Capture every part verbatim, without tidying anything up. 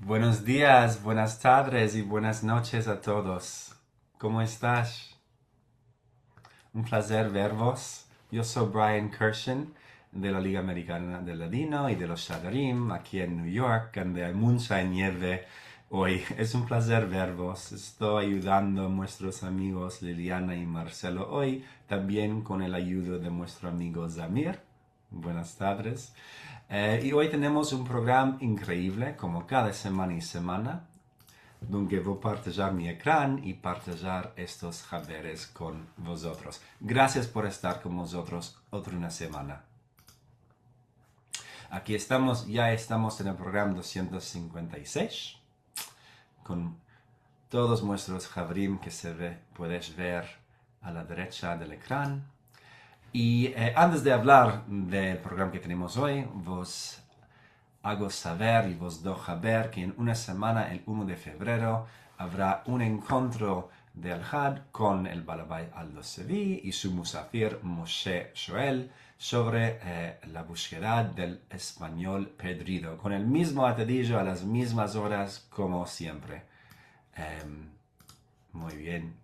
Buenos dias, buenas tardes i buenas noches a todos. Komo estas? Un plazer vervos. Yo so Brian Kirshen de la Liga Amerikana del Ladino i de los Shadarim aki en New York, ande ay muncha nieve oy. Es un plazer vervos. Esto ayudando a muestros amigos Liliana i Marcelo oy, tambien kon el ayudo de muestro amigo Zamir. Buenas tardes. Eh, i oy tenemos un program inkrevivle, komo kada semana i semana, donde vo partajar mi ekran i partajar estos haberes kon vozotros. Grasias por estar kon vozotros otra una semana. Aki estamos, ya estamos en el program dosientos sinkuenta i sesh, kon todos muestros havrim ke se ve, puedes ver a la derecha del ekran. I, eh, antes de avlar del program ke tenemos oy, vos ago saver i vos do haber ke en una semana, el uno de fevrero, avra un enkontro de Alhad kon el balabay Aldo Sevi i su musafir Moshe Shoel sovre, eh, la bushkeda del espanyol pedrido, kon el mizmo atadijo a las mizmas oras komo siempre. Em, muy bien.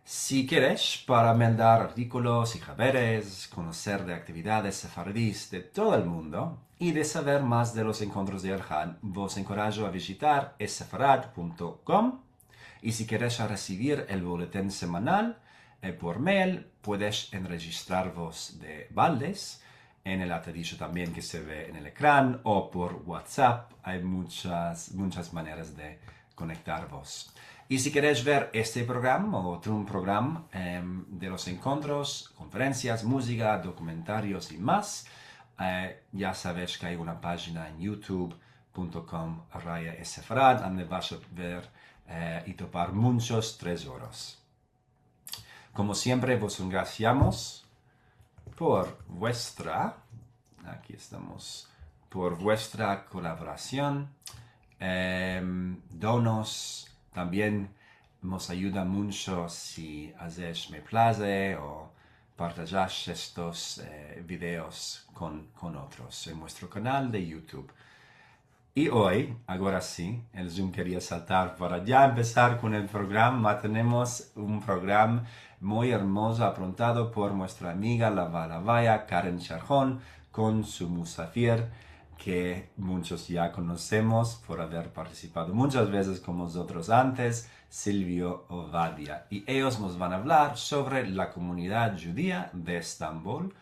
Si keres, para mandar artikolos i haberes, konoser de aktividades sefaradis de todo el mundo i de saver mas de los enkontros de Alhad, vos enkorajo a vijitar esfarad punto kom. I si keres a resivir el buleten semanal, eh, por mail, puedes enrejistrarvos de baldes en el atadijo tambien ke se ve en el ekran o por WhatsApp. Ay munchas, munchas maneras de konektarvos. I si keres ver este program o otro un program, em, de los enkontros, konferensias, muzika, dokumentarios i mas, eh, ya saves ke ay una pajina en youtube punto kom raya esfarad, ande vas a ver, eh, i topar munchos tesoros. Komo siempre, vos engrasiamos por vuestra, aki estamos, por vuestra kolaborasion, em, donos, tambien mos ayuda muncho si azesh me plaze o partajash estos, eh, videos kon, kon otros en muestro kanal de youtube. I oy, agora si, el Zoom keria saltar para ya empesar kon el programa. Tenemos un programa muy ermozo aprontado por muestra amiga la balabaya Karen Sharhon kon su musafir, ke munchos ya konosemos por aver partisipado munchas vezes kon mozotros antes, Silvio Ovadia. I eyos mos van a avlar sovre la komunidad djudia de Estambol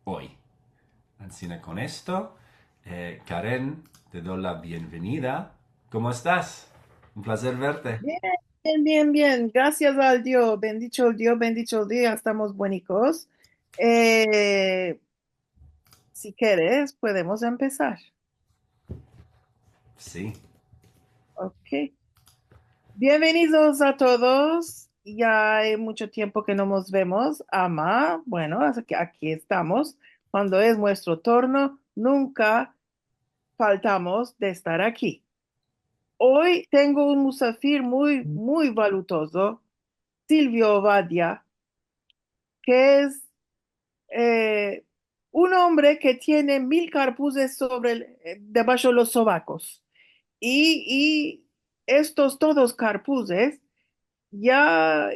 oy. Ansina kon esto, eh, Karen, te do la bienvenida. Komo estas? Un plazer verte. Bien, bien, bien, bien. Grasias al Dio. Bendicho el Dio, bendicho el Dio. Estamos buenikos. Eh, si keres, podemos empesar. Si. Ok. Bienvenidos a todos. Ya ay muncho tiempo ke no mos vemos, ama, bueno, asi ke aki estamos. Kuando es muestro turno, nunka faltamos de estar aki. Oy tengo un musafir muy, muy valutozo, Silvio Ovadia, ke es, eh, un ombre ke tiene mil karpuzes sovre el, eh, debasho los sovakos. I, i estos todos karpuzes ya,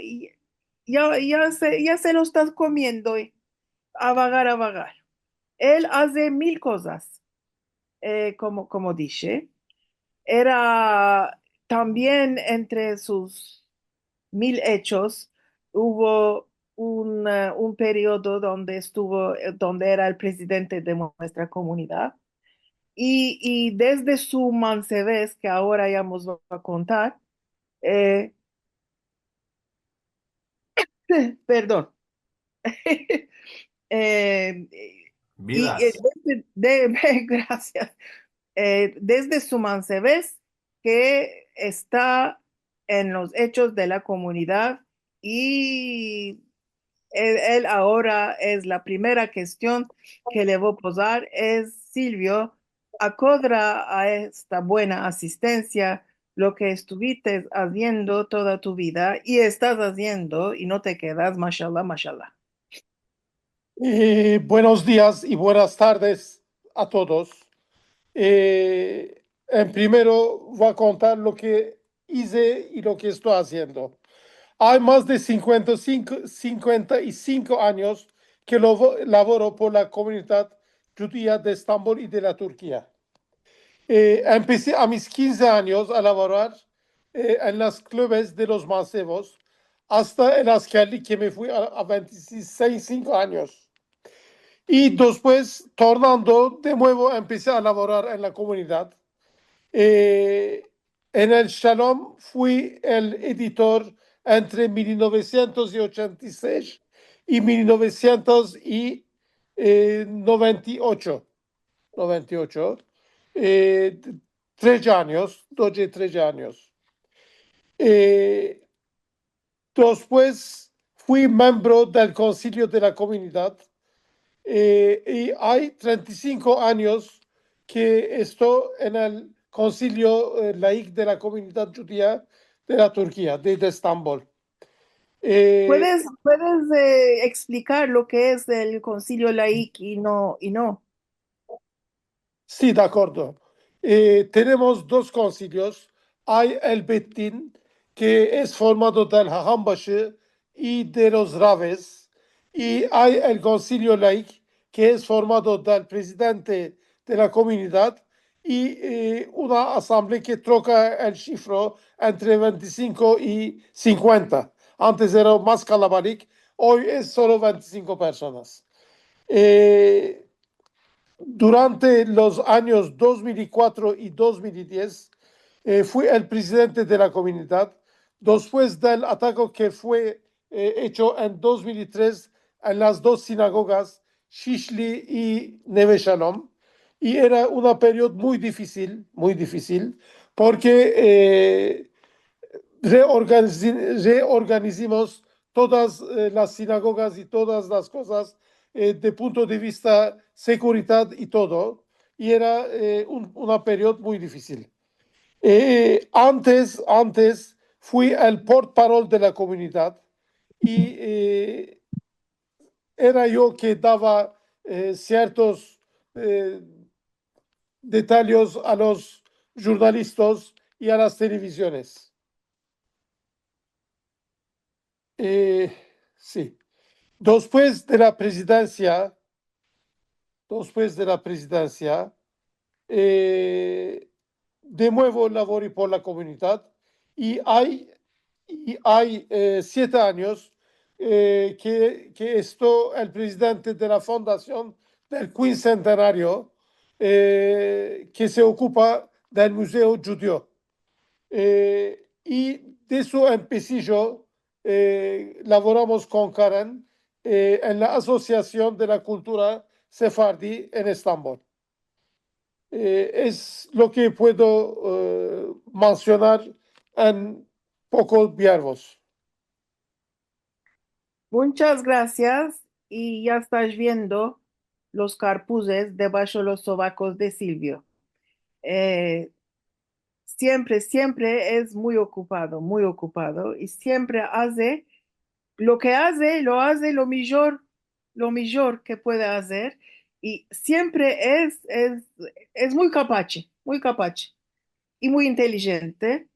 ya, ya se, ya se lo estas komiendo, eh, a vagar, a vagar. El aze mil kozas, eh, komo, komo dishe. Era tambien entre sus mil echos, uvo un, eh, un periodo donde estuvo, eh, donde era el prezidente de muestra komunidad. I, i desde su mansevez, ke agora ya mos va a kontar, eh, perdon. Eh, i, eh, desde, de, grasias. Eh, desde su mansevez ke esta en los echos de la komunidad i el, el agora es la primera kestion ke le vo a pozar es, Silvio, akodra a esta buena asistensia lo ke estuvites aziendo toda tu vida i estas aziendo i no te kedas, mashallah, mashallah. Eh, buenos dias i buenas tardes a todos. Eh, en primero vo a kontar lo ke ize i lo ke esto aziendo. Ay mas de sinkuenta i sinko, sinkuenta i sinko anyos ke lo, lavoro por la komunidad djudia de Estambol i de la Turkia. Eh, empesi a mis kinze anyos a lavorar, eh, en las klubes de los mansevos, asta el askerlik ke me fui a, a vente i sinko anyos. I despues, tornando de muevo, empesi a lavorar en la komunidad. Eh, en el Shalom fui el editor entre mil novesientos i ochenta i sesh i mil novesientos i, eh, noventa i ocho. Noventa i ocho. Eh, treze anyos, doze, treze anyos. Eh, despues fui membro del Konsilio de la Komunidad, eh, i ay trenta i sinko anyos ke esto en el Konsilio, eh, Laik de la Komunidad Djudia de la Turkia, de, de Estambol. Eh, puedes, puedes, eh, eksplicar lo ke es el Konsilio Laik i no, i no? Si, de akordo. Eh, tenemos dos konsilios. Ay el Beit Din, ke es formado del Hahambashi i de los raves, i ay el Konsilio Laik, ke es formado del prezidente de la komunidad i, eh, una asamblea ke troka el shifro entre vente i sinko i sinkuenta. Antes era mas kalabalik, oy es solo vente i sinko personas. Eh, durante los anyos dos mil i kuatro i dos mil i diez, eh, fui el prezidente de la komunidad. Despues del atako ke fue, eh, echo en dos mil i tres en las dos sinagogas, Shishli i Neve Shalom, i era una periodo muy difisil, muy difisil, porke, eh, reorganizi-, reorganizimos todas, eh, las sinagogas i todas las kozas, eh, de punto de vista seguridad i todo, i era, eh, un, una periodo muy difisil. Eh, antes, antes fui el portparol de la komunidad i, eh, era yo ke dava, eh, siertos, eh, detayos a los jurnalistas i a las televiziones. Eh, si. Despues de la prezidensia, despues de la prezidensia, eh, de muevo lavori por la komunidad i ay, i ay, eh, siete anyos, eh, ke, ke esto el prezidente de la fondasion del kinsentenario, eh, ke se okupa del Muzeo Djudio. Eh, i de su empesijo, eh, lavoramos kon Karen, eh, en la Asosiasion de la Kultura Sefardi en Estambol. Eh, es lo ke puedo, eh, mensionar en pokos biervos. Munchas grasias, i ya estas viendo los karpuzes debasho los sovakos de Silvio. Eh, siempre, siempre es muy okupado, muy okupado, i siempre aze lo ke aze, lo aze lo mijor, lo mijor ke puede azer, i siempre es, es, es muy kapache, muy kapache i muy intelijente.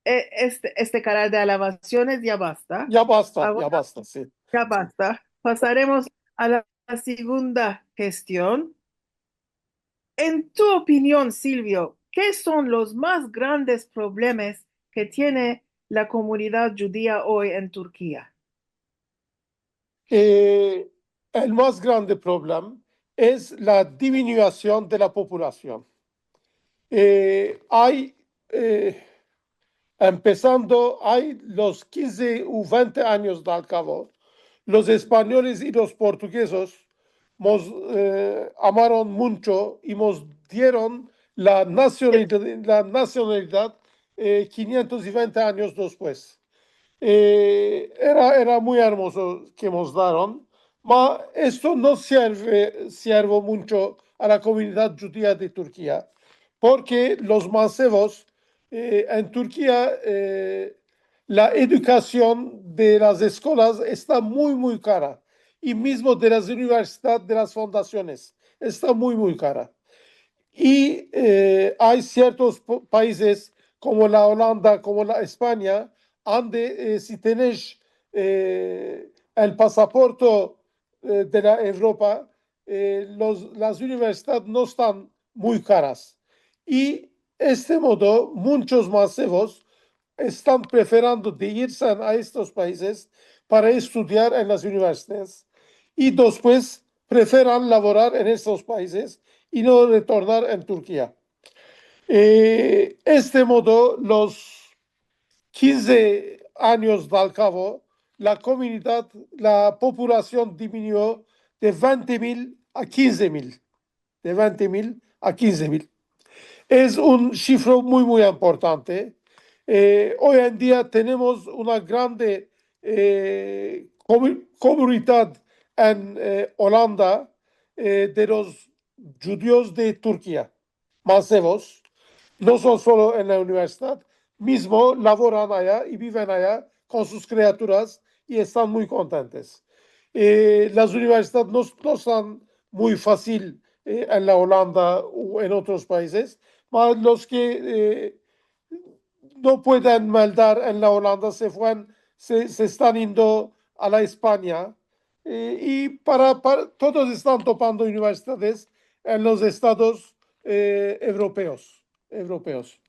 E, este, este kanal de alabasiones ya basta. Ya basta, ya basta, si. Ya basta. Pasaremos a la segunda kestion. En tu opinion, Silvio, ke son los mas grandes problemas ke tiene la komunidad djudia oy en Turkia? Eh, el mas grande problema es la diminusion de la populasion. Eh, ay, eh, empesando, ay los kinze u vente anyos de al kavo, los espanyoles i los portugezes mos, eh, amaron muncho i mos dieron la nasionalidad, la nasionalidad, eh, kinyentos i vente anyos despues. Eh, era, era muy ermozo ke mos daron, ma esto no sierve, siervo muncho a la komunidad djudia de Turkia, porke los mansevos, eh, en Turkia, eh, la edukasion de las eskolas esta muy, muy kara, i mizmo de las universidades, de las fondasiones, esta muy, muy kara. i, e, ay siertos po-, paizes komo la Olanda, komo la Espanya, ande, e, si tenesh, e, el pasaporto, e, de la Evropa, e, los, las universidades no estan muy karas. I este modo, munchos mansevos estan preferando de irse a estos paizes para estudiar en las universidades i despues preferan lavorar en estos paizes i no retornar en Turkia. E, este modo, los kinze anyos dal kavo, la komunidad, la populasion diminio de vente mil a kinze mil, de vente mil a kinze mil. Es un shifro muy, muy importante. E, oy en dia tenemos una grande, e, komu-, komunidad en, e, Olanda, e, de los djudios de Turkia, mansevos, no son solo en la universidad, mizmo lavoran aya i biven aya kon sus kriaturas i estan muy kontentes. E, las universidades no, no estan muy fasil, e, en la Olanda u en otros paizes, mas los ke, e, no pueden maldar en la Olanda, se fuen, se, se estan indo a la Espanya, e, i para, para, todos estan topando universidades en los estados, e, evropeos, evropeos.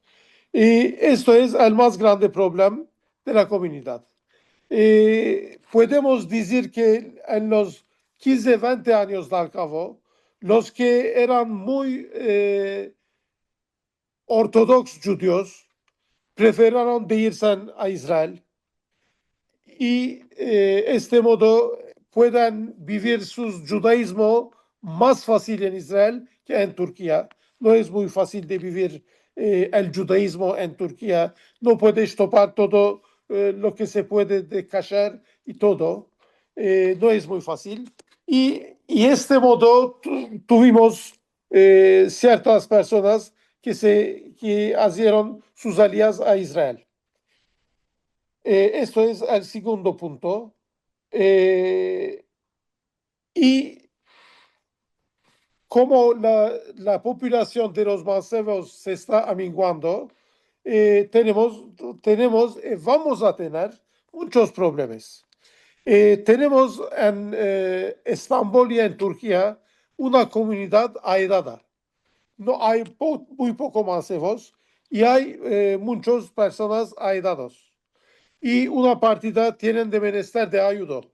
I esto es el mas grande problema de la komunidad. E, podemos dizir ke en los kinze, vente anyos dal kavo, los ke eran muy, e, ortodoks djudios prefereron de irse a Israel i, e, este modo puedan bivir sus djudaizmo mas fasil en Israel ke en Turkia. No es muy fasil de bivir, e, el djudaizmo en Turkia. No puedes topar todo, e, lo ke se puede de kasher i todo. E, no es muy fasil. I, i este modo tu-, tuvimos, e, siertas personas ke se, ke azieron sus aliyas a Israel. E, esto es el segundo punto. E, i komo la, la populasion de los mansevos se esta aminguando, e, tenemos, tenemos, e, vamos a tener munchos problemas. E, tenemos en, e, Estambol i en Turkia una komunidad aedada. No, ay po-, muy poko mansevos i ay, e, munchos personas aedados. I una partida tienen de menester de ayudo.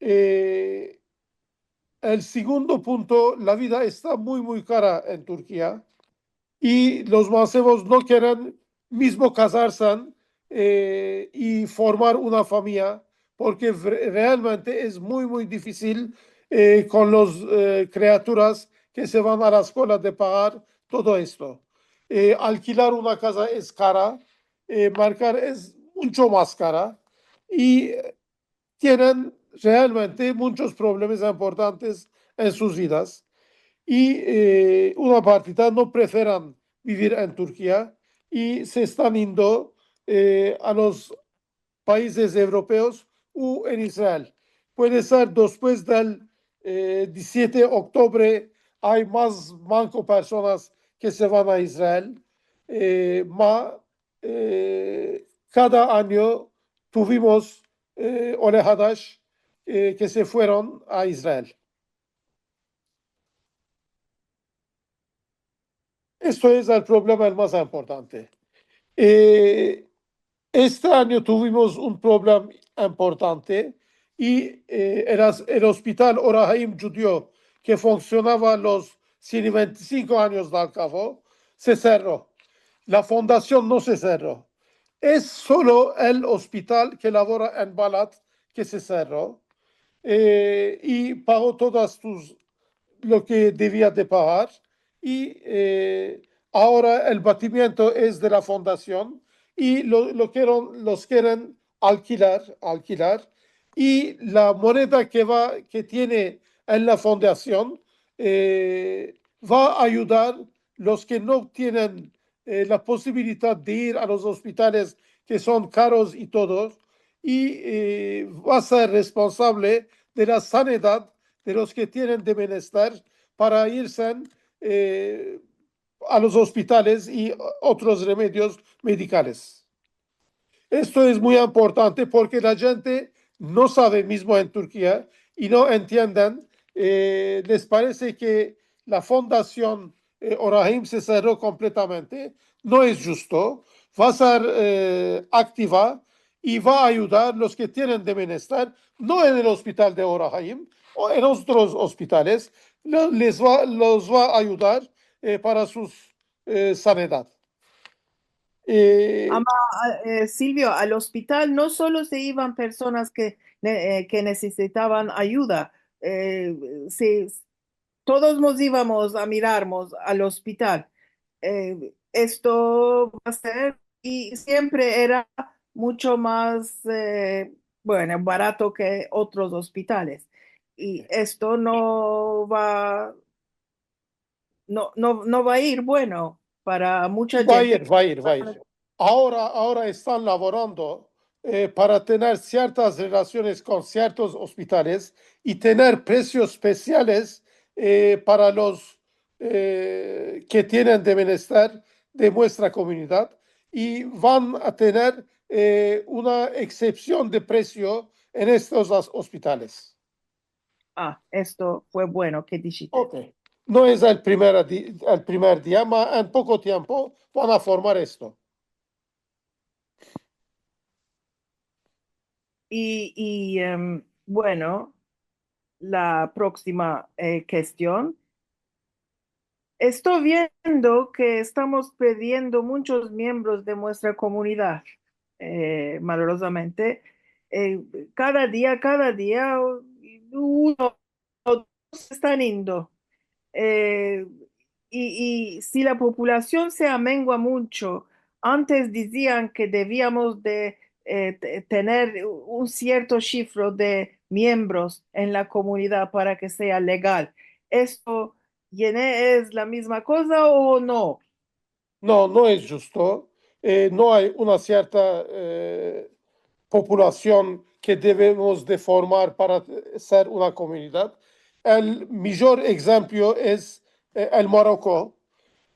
E, el segundo punto, la vida esta muy, muy kara en Turkia. I los mansevos no keren mizmo kazarse, e, i formar una famiya, porke re-, realmente es muy, muy difisil, e, kon los, e, kriaturas ke se van a la eskola de pagar todo esto. E, alkilar una kaza es kara, e, merkar es muncho mas kara, i tienen realmente munchos problemas importantes en sus vidas. I, e, una partida no preferan bivir en Turkia i se estan indo, e, a los paizes evropeos u en Israel. Puede ser despues del, e, dizisiete oktubre ay mas manko personas ke se van a Israel. E, ma, e, kada anyo tuvimos, e, ole hadash, e, ke se fueron a Israel. Esto es el problema el mas importante. E, este anyo tuvimos un problema importante i, e, el as-, el ospital Or Haim djudio ke funksionava los siento vente i sinko anyos dal kavo se serro. La fondasion no se serro. Es solo el ospital ke lavora en Balat ke se serro, e, i pago todas tus, lo ke devia de pagar, i, e, agora el bastimiento es de la fondasion, i lo, lo keren, los keren alkilar, alkilar, i la moneda ke va, ke tiene en la fondasion, e, va a ayudar los ke no tienen, e, la posibilidad de ir a los ospitales ke son karos i todos, i, e, va a ser responsable de la sanidad de los ke tienen de menester para irse e, a los ospitales i otros remedios medikales. Esto es muy importante porke la djente no save mizmo en Turkia i no entienden, e, les parese ke la fondasion, e, Orahim se serro kompletamente. No es djusto. Va a ser, e, aktiva i va a ayudar los ke tienen de menester, no en el ospital de Orahim o en otros ospitales, lo, les va, los va a ayudar, e, para sus, e, sanidad. E, Ama, e, Silvio, al ospital no solo se ivan personas ke, ne- e, ke nesesitavan ayuda, e, se, todos mos ivamos a mirarmos al ospital. E, esto va a ser, i siempre era muncho mas, e, bueno, barato ke otros ospitales. I esto no va, no, no, no va a ir bueno para muncha djente. Va a ir, va a ir, va a ir. Agora, agora estan lavorando, e, para tener siertas relasiones kon siertos ospitales i tener presios espesiales, e, para los, e, ke tienen de menester de muestra komunidad, i van a tener, e, una eksepsion de presio en estos as- ospitales. A, esto fue bueno ke dishite. Ok. No es el primer di- el primer dia, ma en poko tiempo van a formar esto. I, i, em, bueno, la proksima, e, kestion. Esto viendo ke estamos perdiendo munchos miembros de muestra komunidad, e, malorozamente. E, kada dia, kada dia, uno o dos se estan indo. E, i, i si la populasion se amengua muncho, antes dizian ke deviamos de, e, te- tener un sierto shifro de miembros en la komunidad para ke sea legal. Esto, yene, es la mizma koza o no? No, no es djusto. E, no ay una sierta, e, populasion ke devemos de formar para ser una komunidad. El mijor egzemplo es, e, el Maroko.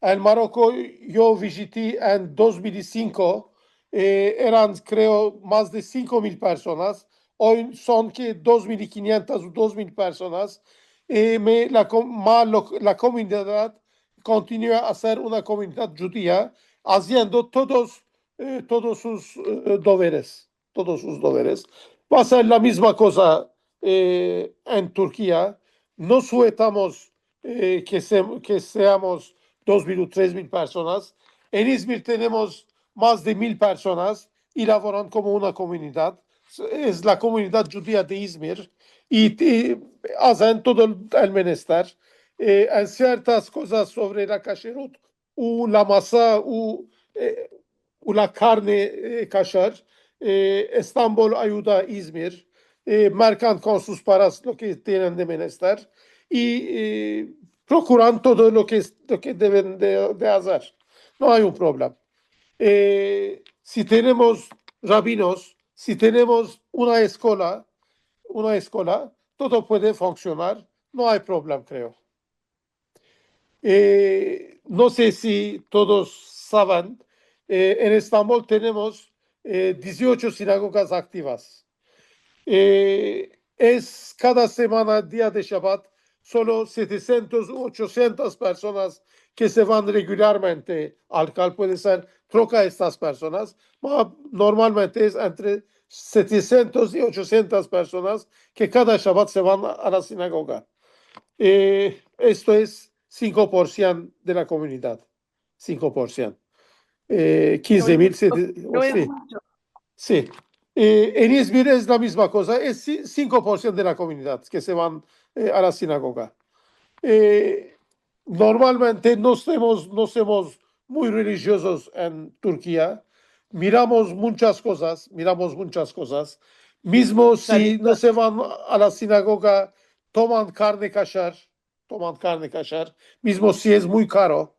El Maroko yo vijiti en dos mil i sinko, e, eran, kreo, mas de sinko mil personas. Oy son ke dos mil i kinyentas o dos mil personas. E, me, la, ko- ma lo- la komunidad kontinua a ser una komunidad djudia, aziendo todos, e, todos sus, e, deveres, todos sus deveres. Va a ser la mizma koza, e, en Turkia. No suetamos, e, ke se- ke seamos dos mil o tres mil personas. En Izmir tenemos mas de mil personas i lavoran komo una komunidad. Es la komunidad djudia de Izmir i, i azen todo el, el menester. E, en siertas kozas sovre la kasherut, u la masa, u, e, u la karne, e, kasher, e, Estambol ayuda a Izmir, e, merkan kon sus paras lo ke tienen de menester i, e, prokuran todo lo ke, lo ke deven de, de azer. No ay un problema. E, si tenemos rabinos, si tenemos una eskola, una eskola, todo puede funksionar, no ay problema, kreo. E, no se si todos saven, e, en Estambol tenemos, e, diziocho sinagogas aktivas. E, es kada semana, dia de Shabat, solo setesientos u ochosientas personas ke se van regularmente al kal puede ser troka estas personas, ma normalmente es entre setesientos i ochosientas personas ke kada Shabat se van a, a la sinagoga. E, esto es sinko por sien de la komunidad. Sinko por sien. E, kinze mil, no es muncho. Si. E, en Izmir es la mizma koza, es si- sinko por sien de la komunidad ke se van, e, a la sinagoga. E, normalmente no somos, no somos muy relijiozos en Turkia. Miramos munchas kozas, miramos munchas kozas. Mizmo si no se van a la sinagoga, toman karne kasher, toman karne kasher, mizmo si es muy karo,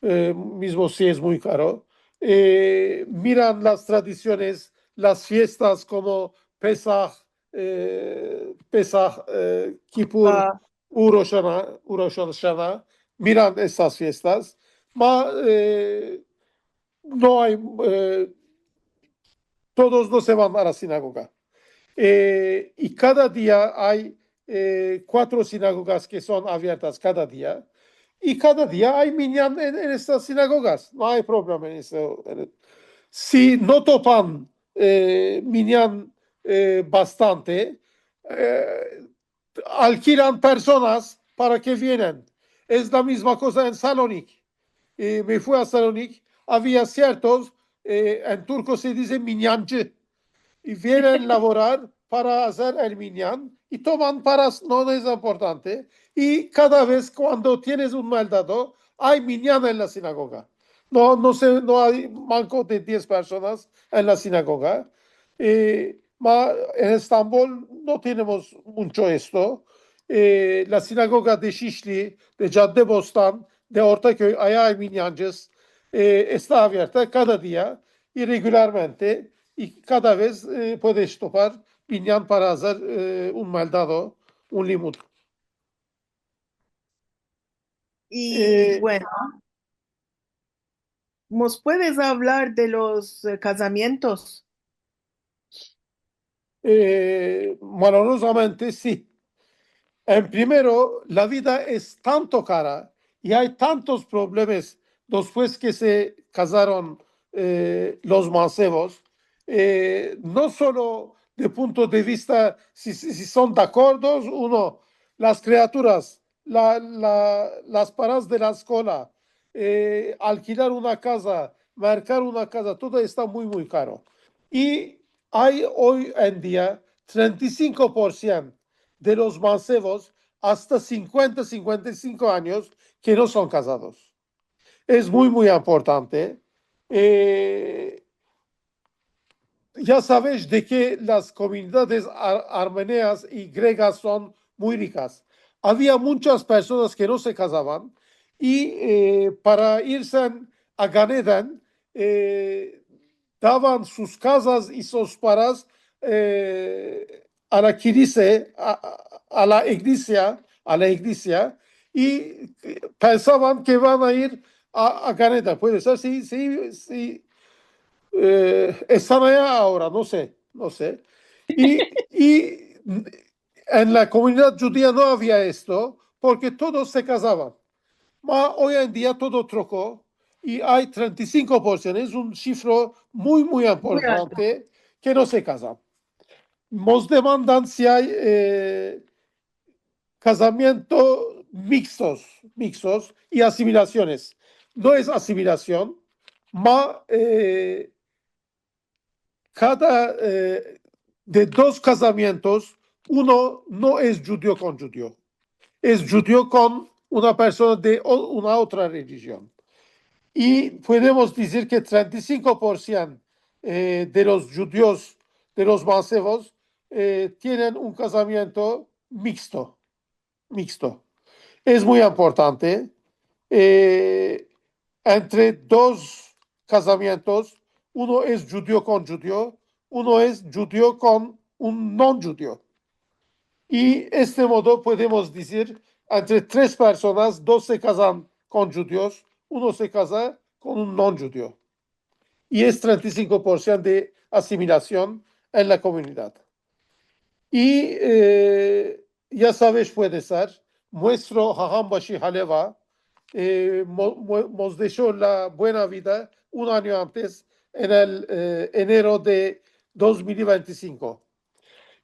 e, mizmo si es muy karo, e, miran las tradisiones, las fiestas komo Pesah, e, Pesah, e, Kipur, u Rosh Hashana, u Rosh Hashana, miran estas fiestas, ma, e, no ay, e, todos no se van a la sinagoga. E, i kada dia ay, e, kuatro sinagogas ke son aviertas kada dia, i kada dia ay minyan en, en estas sinagogas. No ay problema en esto. Si no topan, e, minyan, e, bastante, e, alkilan personas para ke vienen. Es la mizma koza en Salonik. E, me fui a Salonik, avia siertos, e, en turko se dize minyanci, i vienen lavorar para azer el minyan, i toman paras, no es importante, i kada vez kuando tienes un maldado, ay minyan en la sinagoga. No, no se, no ay manko de diez personas en la sinagoga. E, ma en Estambol no tenemos muncho esto. E, la sinagoga de Şişli, de Caddebostan, de Ortaköy, aya ay minyancı, e, esta avierta kada dia i regularmente, i kada vez, e, puedes topar minyan para azer, e, un maldado, un limud. I, e, bueno, ¿nos puedes avlar de los, e, kazamientos? E, malorozamente, si. En primero, la vida es tanto kara i ay tantos problemas despues ke se kazaron, e, los mansevos, e, no solo de punto de vista si, si, si son de akordos o no, las kriaturas, la, la, las paras de la eskola, e, alkilar una kaza, merkar una kaza, todo esta muy, muy karo. I ay oy en dia trenta i sinko por siento de los mansevos asta sinkuenta, sinkuenta i sinko anyos ke no son kazados. Es muy, muy importante. E, ya saves de ke las komunidades ar-, armenias i gregas son muy rikas. Avia munchas personas ke no se kazavan i, e, para irse a Gan Eden, e, davan sus kazas i sus paras, e, a la kilise, a, a, a la iglesia, a la iglesia, i pensavan ke van a ir a, a Gan Eden. Puede ser, si, si, si, e, estan aya agora, no se, no se. I, i en la komunidad djudia no avia esto, porke todos se kazavan. Ma oy en dia todo troko i ay trenta i sinko por siento, es un sifro muy, muy importante ke no se kazan. Mos demandan si ay, e, kazamiento mikstos, mikstos i asimilasiones. No es asimilasion, ma, e, kada, e, de dos kazamientos, uno no es djudio kon djudio. Es djudio kon una persona de o-, una otra relijion. I podemos dizir ke trenta i sinko por siento, e, de los djudios, de los mansevos, e, tienen un kazamiento miksto. Miksto. Es muy importante. E, entre dos kazamientos, uno es djudio kon djudio, uno es djudio kon un non-djudio. I este modo podemos dizir, entre tres personas, dos se kazan kon djudios, uno se kaza kon un non-djudio. I es trenta i sinko por siento de asimilasion en la komunidad. I, e, ya saves, puede ser, muestro Hahambashi Haleva, e, mo-, mo-, mos desho la buena vida un anyo antes, en el, e, enero de dos mil i vente i sinko.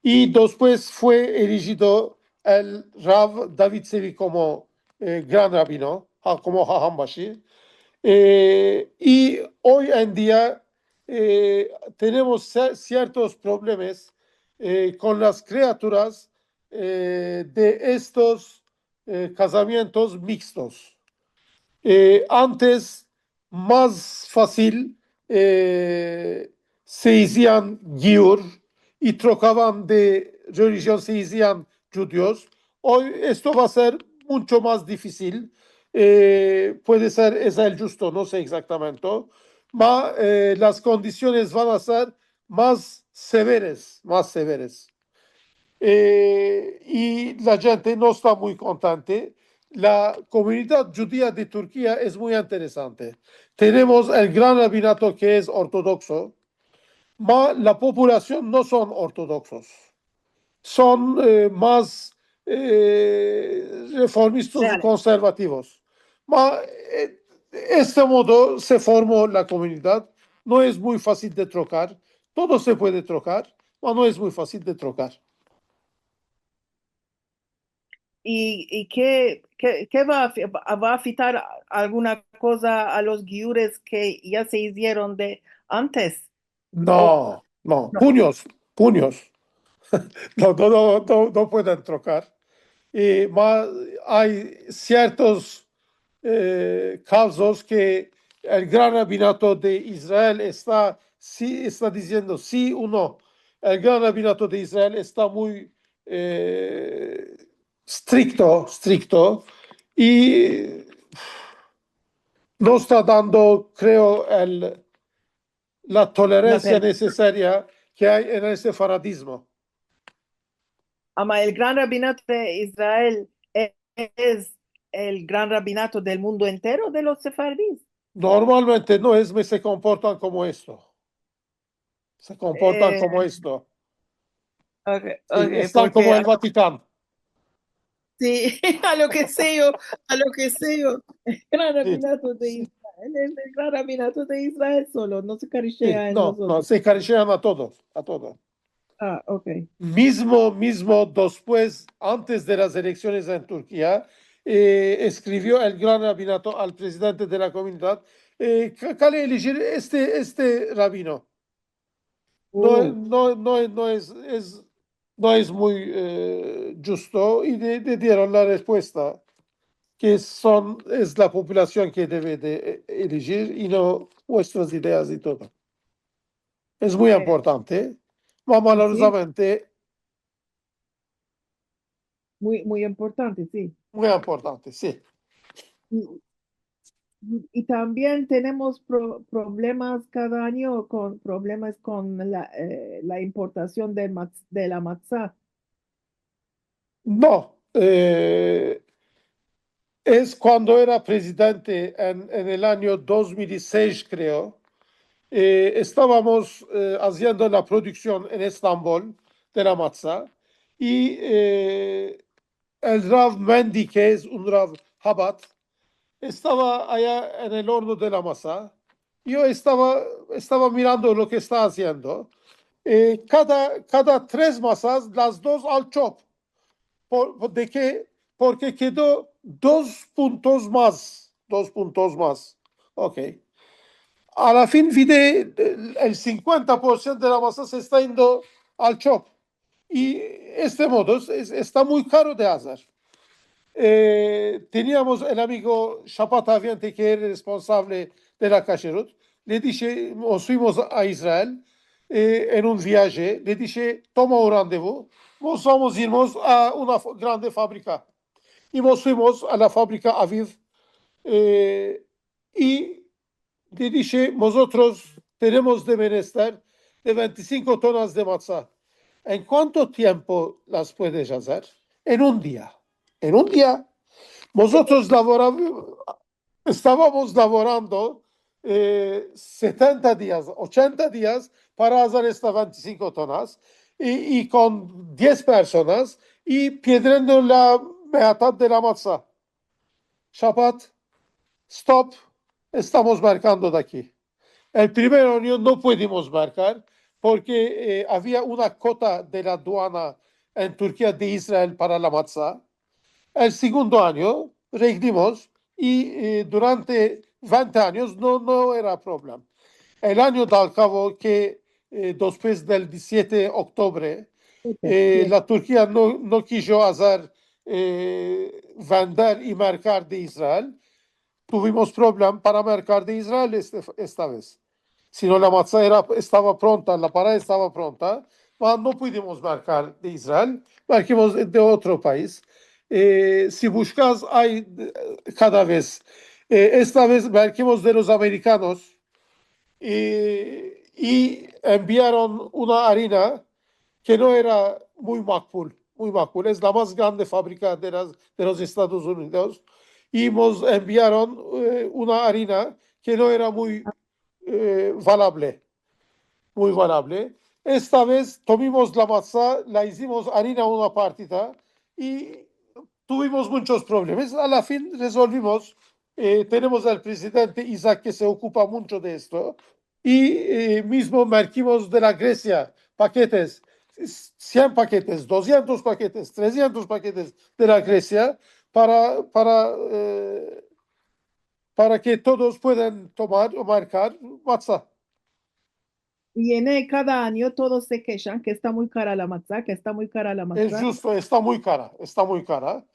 I despues fue elijido el Rav David Sevi komo, e, gran rabino, ha-, komo Hahambashi. E, i oy en dia, e, tenemos se-, siertos problemas, e, kon las kriaturas, e, de estos, e, kazamientos mikstos. E, antes, mas fasil, e, se izian giur i trokavan de relijion, se izian djudios. Oy esto va a ser muncho mas difisil. E, puede ser, es el djusto, no se ekzaktamente. Ma, e, las kondisiones van a ser mas severes, mas severes. E, i la djente no esta muy kontente. la komunidad djudia de Turkia es muy interesante. Tenemos el gran rabinato ke es ortodokso, ma la populasion no son ortodoksos. Son, e, mas, e, reformistas i konservativos. Ma, e, este modo se formo la komunidad. No es muy fasil de trokar. Todo se puede trokar, ma no es muy fasil de trokar. I, i ke, ke, ke va a afi-, va a afektar alguna koza a los giures ke ya se izieron de antes? No, no, punyos, punyos. No, no, no, no, no pueden trokar. I ma, ay siertos, e, kazos ke el gran rabinato de Israel esta, si, esta diziendo si o no. El gran rabinato de Israel esta muy, e, strikto, strikto, i no esta dando, kreo, el, la toleransia nesesaria ke ay en el sefaradizmo. Ama el gran rabinato de Israel es el gran rabinato del mundo entero de los sefaradis? Normalmente no es, ma se komportan komo esto. Se komportan, e, komo esto. Okay, si, okay, estan komo el Vatikano. Si, a lo ke se yo, a lo ke se yo, el gran rabinato de Israel, el, el gran rabinato de Israel solo, no se karishea en los otros. No, no, se karishean a todos, a todos. Ah, okay. Mizmo, mizmo despues, antes de las eleksiones en Turkia, e, eskrivio el gran rabinato al prezidente de la komunidad, e, ke, kale eligir este, este rabino. No, no, no, no es, es, no es muy, e, djusto, i le, le dieron la respuesta ke son, es la populasion ke deve de, e, eligir i no vuestras ideas i todo. Es muy importante, ma malorozamente. Muy, muy importante, si. Muy importante, si. I, i, i tambien tenemos pro-, problemas kada anyo kon, problemas kon la, e, la importasion de mat-, de la matza. No, e, es kuando era prezidente en, en el anyo dos mil i sesh, kreo, e, estavamos, e, aziendo la produksion en Estambol de la matza, i, e, el rav Mendi, ke es un rav Habad, estava aya en el orno de la matza. Yo estava, estava mirando lo ke esta aziendo. E, kada, kada tres matzas, las dos al chop. Por, por, de ke? Porke kedo dos puntos mas. Dos puntos mas. Okay. A la fin vide, e, el sinkuenta por siento de la matza se esta yendo al chop. I este modo es, es, esta muy karo de azer. E, teniamos el amigo Shapat Aviante, ke era responsable de la kasherut. Le dishe, mos fuimos a Israel, e, en un viaje. Le dishe, toma un randevu, mos vamos irmos a una fa-, grande fabrika. I mos fuimos a la fabrika Aviv, e, i le dishe, mozotros tenemos de menester de vente i sinko tonas de matza. En kuanto tiempo las puedes azer? En un dia. En un dia. Mozotros lavora-, estavamos lavorando, e, setenta dias, ochenta dias para azer esta vente i sinko tonas, i, i kon diez personas, i pierdendo la meatat de la matza. Shapat, stop, estamos merkando de aki. El primer anyo no pudimos merkar porke, e, avia una kota de la aduana en Turkia de Israel para la matza. El segundo anyo reglimos i, e, durante vente anyos no, no era problema. El anyo dal kavo ke, e, despues del dizisiete oktubre, e, la Turkia no, no kijo azer, e, vender i merkar de Israel, tuvimos problema para merkar de Israel este, esta vez. Sino la matza era, estava pronta, la para estava pronta, ma no pudimos merkar de Israel, merkimos de otro pais. E, si bushkas, ay, e, kada vez. E, esta vez merkimos de los amerikanos, e, i enviaron una arina ke no era muy makbul. muy makul. Es la mas grande fabrika de las, de los Estados Unidos. I mos enviaron, e, una arina ke no era muy, e, valable. Muy valable. Esta vez tomimos la matza, la izimos arina una partida i tuvimos munchos problemas. A la fin rezolvimos. E, tenemos al prezidente Isaac ke se okupa muncho de esto. I, e, mizmo merkimos de la Gresia paketes, sien paketes, dosientos paketes, tresientos paketes de la Gresia para, para, e, para ke todos puedan tomar o merkar matza. I ene kada anyo todos se keshan ke esta muy kara la matza, ke esta muy kara la matza. Es djusto, esta muy kara, esta muy kara.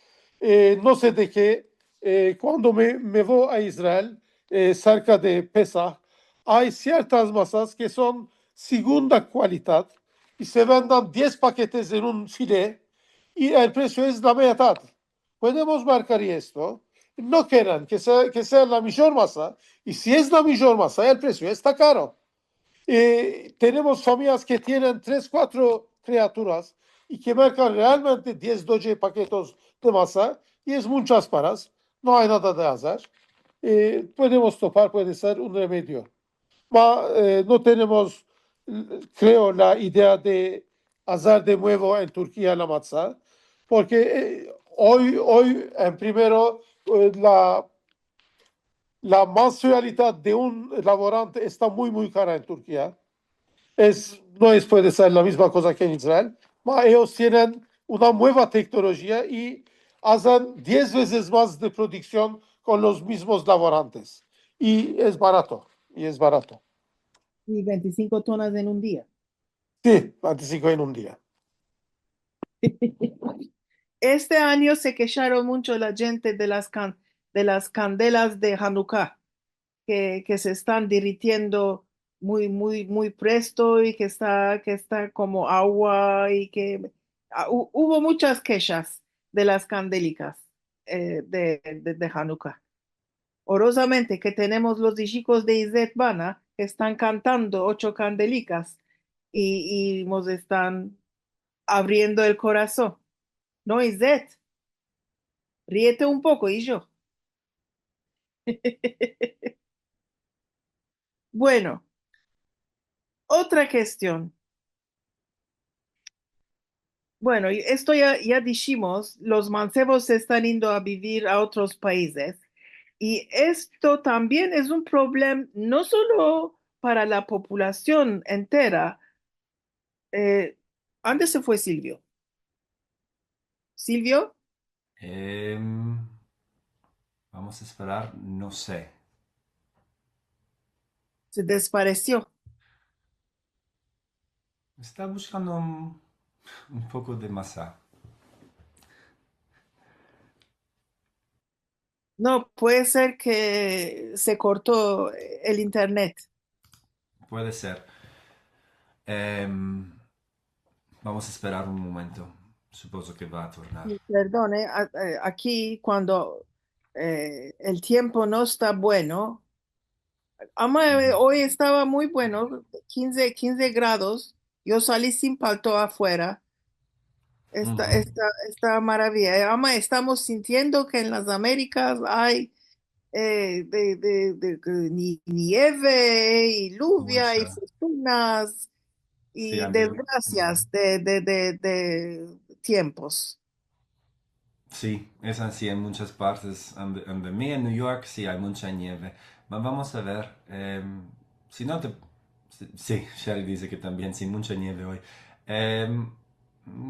E, no se de ke, e, kuando me, me vo a Israel, e, serka de Pesah, ay siertas matzas ke son segunda kualidad i se venden diez paketes en un file i el presio es la mityad. Podemos merkar esto. No keren ke sea, ke sea la mijor matza. I si es la mijor matza, el presio esta karo. E, tenemos famiyas ke tienen tres, kuatro kriaturas i ke merkan realmente diez, doze paketos de matza i es munchas paras. No ay nada de azer. E, podemos topar, puede ser un remedio. Ma, e, no tenemos, kreo, la idea de azer de muevo en Turkia la matza, porke, e, oy, oy, en primero, e, la, la mensualidad de un lavorante esta muy, muy kara en Turkia. Es, no es, puede ser la mizma koza ke en Israel, ma eyos tienen una mueva teknolojia i azen diez vezes mas de produksion kon los mizmos lavorantes. I es barato, i es barato. I vente i sinko tonas en un dia. Si, vente i sinko en un dia. Este anyo se kesharon muncho la djente de las kan-, de las kandelas de Hanuka, ke, ke se estan deritiendo muy, muy, muy presto i ke esta, ke esta komo agua i ke, a, hu-, uvo munchas keshas de las kandelikas, e, de, de, de Hanuka. Orozamente ke tenemos los ijikos de Izet Bana, ke estan kantando ocho kandelikas i, i mos estan avriendo el korason. No, Izet? Riete un poko, ijo. Bueno, otra kestion. Bueno, i esto ya, ya dishimos, los mansevos se estan indo a bivir a otros paizes, i esto tambien es un problem no solo para la populasion entera, e, ande se fue Silvio? Silvio? Em, vamos a esperar, no se. Se desparesio. Esta buskando un, un poko de matza. No, puede ser ke se korto el internet. Puede ser. Em, vamos a esperar un momento. Supozo ke va a tornar. Si, perdon, e, a, e, aki kuando, e, el tiempo no esta bueno, ama, e, oy estava muy bueno, kinze, kinze grados, yo sali sin palto afuera. Esta, esta, esta maraviya. Ama, estamos sintiendo ke en las Amerikas ay, e, de, de, de, de ni-, nieve i luvia i fortunas i desgrasias de, de, de, de tiempos. Si, es ansi en munchas partes. Ande, ande mi, en New York, si ay muncha nieve. Ma vamos a ver. Em, si no te, si, si, Sherry dize ke tambien, si, muncha nieve oy. Em,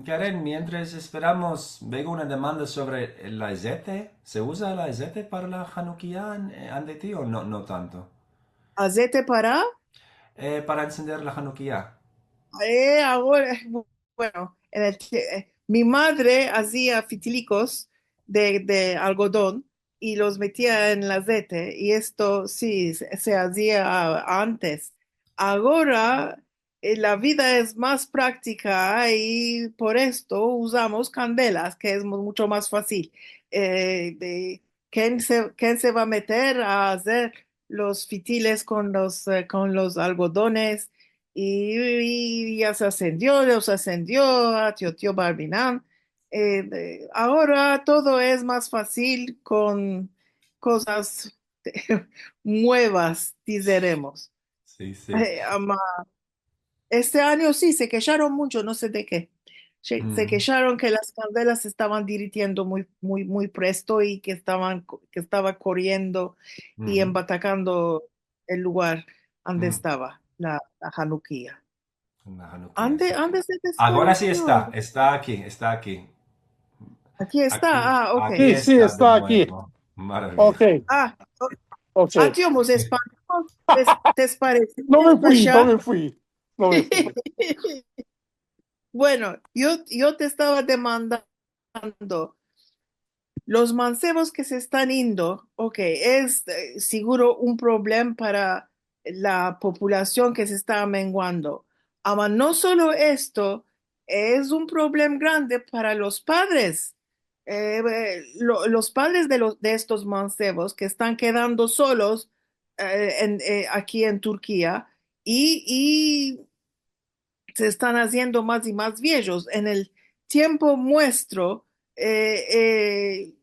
Karen, mientras esperamos, veo una demanda sovre el azete. Se uza el azete para la Hanukia, e, ande ti o no, no tanto? Azete para? E, para ensender la Hanukia. E, agora, bueno, en el tie-, e, mi madre azia fitilikos de, de algodon i los metia en el azete, i esto si se, se azia antes. Agora, e, la vida es mas praktika i por esto uzamos kandelas, ke es mu-, muncho mas fasil. E, de, ken se, ken se va a meter a azer los fitiles kon los, e, kon los algodones? I, i ya se ensendio, los ensendio, atiotió Barminan, Eh, eh, agora todo es mas fasil kon kozas muevas, dizeremos. Si, si. Eh, ama este anyo si se kesharon muncho, no se de ke. Se, se Mm, kesharon ke las kandelas se estavan deritiendo muy, muy, muy presto i ke estavan ko-, ke estava koriendo i mm, embatakando el lugar ande mm. estava la, la hanukia. Una hanukia, Ande, si. ande se Agora si desparesio. esta, esta aki, esta aki. Aki esta, Aki, ah, ok. aki Si, si, esta de esta aki. muevo. Maraviya. Ok, Ah, o-, ok. ah, tio, mos espantimos. Te, te paresimos No me fui, no pasha? me fui, no me fui. Bueno, yo, yo te estava demandando, los mansevos ke se estan indo, ok, es, eh, siguro un problem para la populasion ke se esta menguando. Ama no solo esto, es un problem grande para los padres. Eh, eh, lo-, los padres de los, de estos mansevos ke estan kedando solos, eh, en, eh, aki en Turkia i, i se estan aziendo mas i mas viejos. En el tiempo muestro, eh, eh,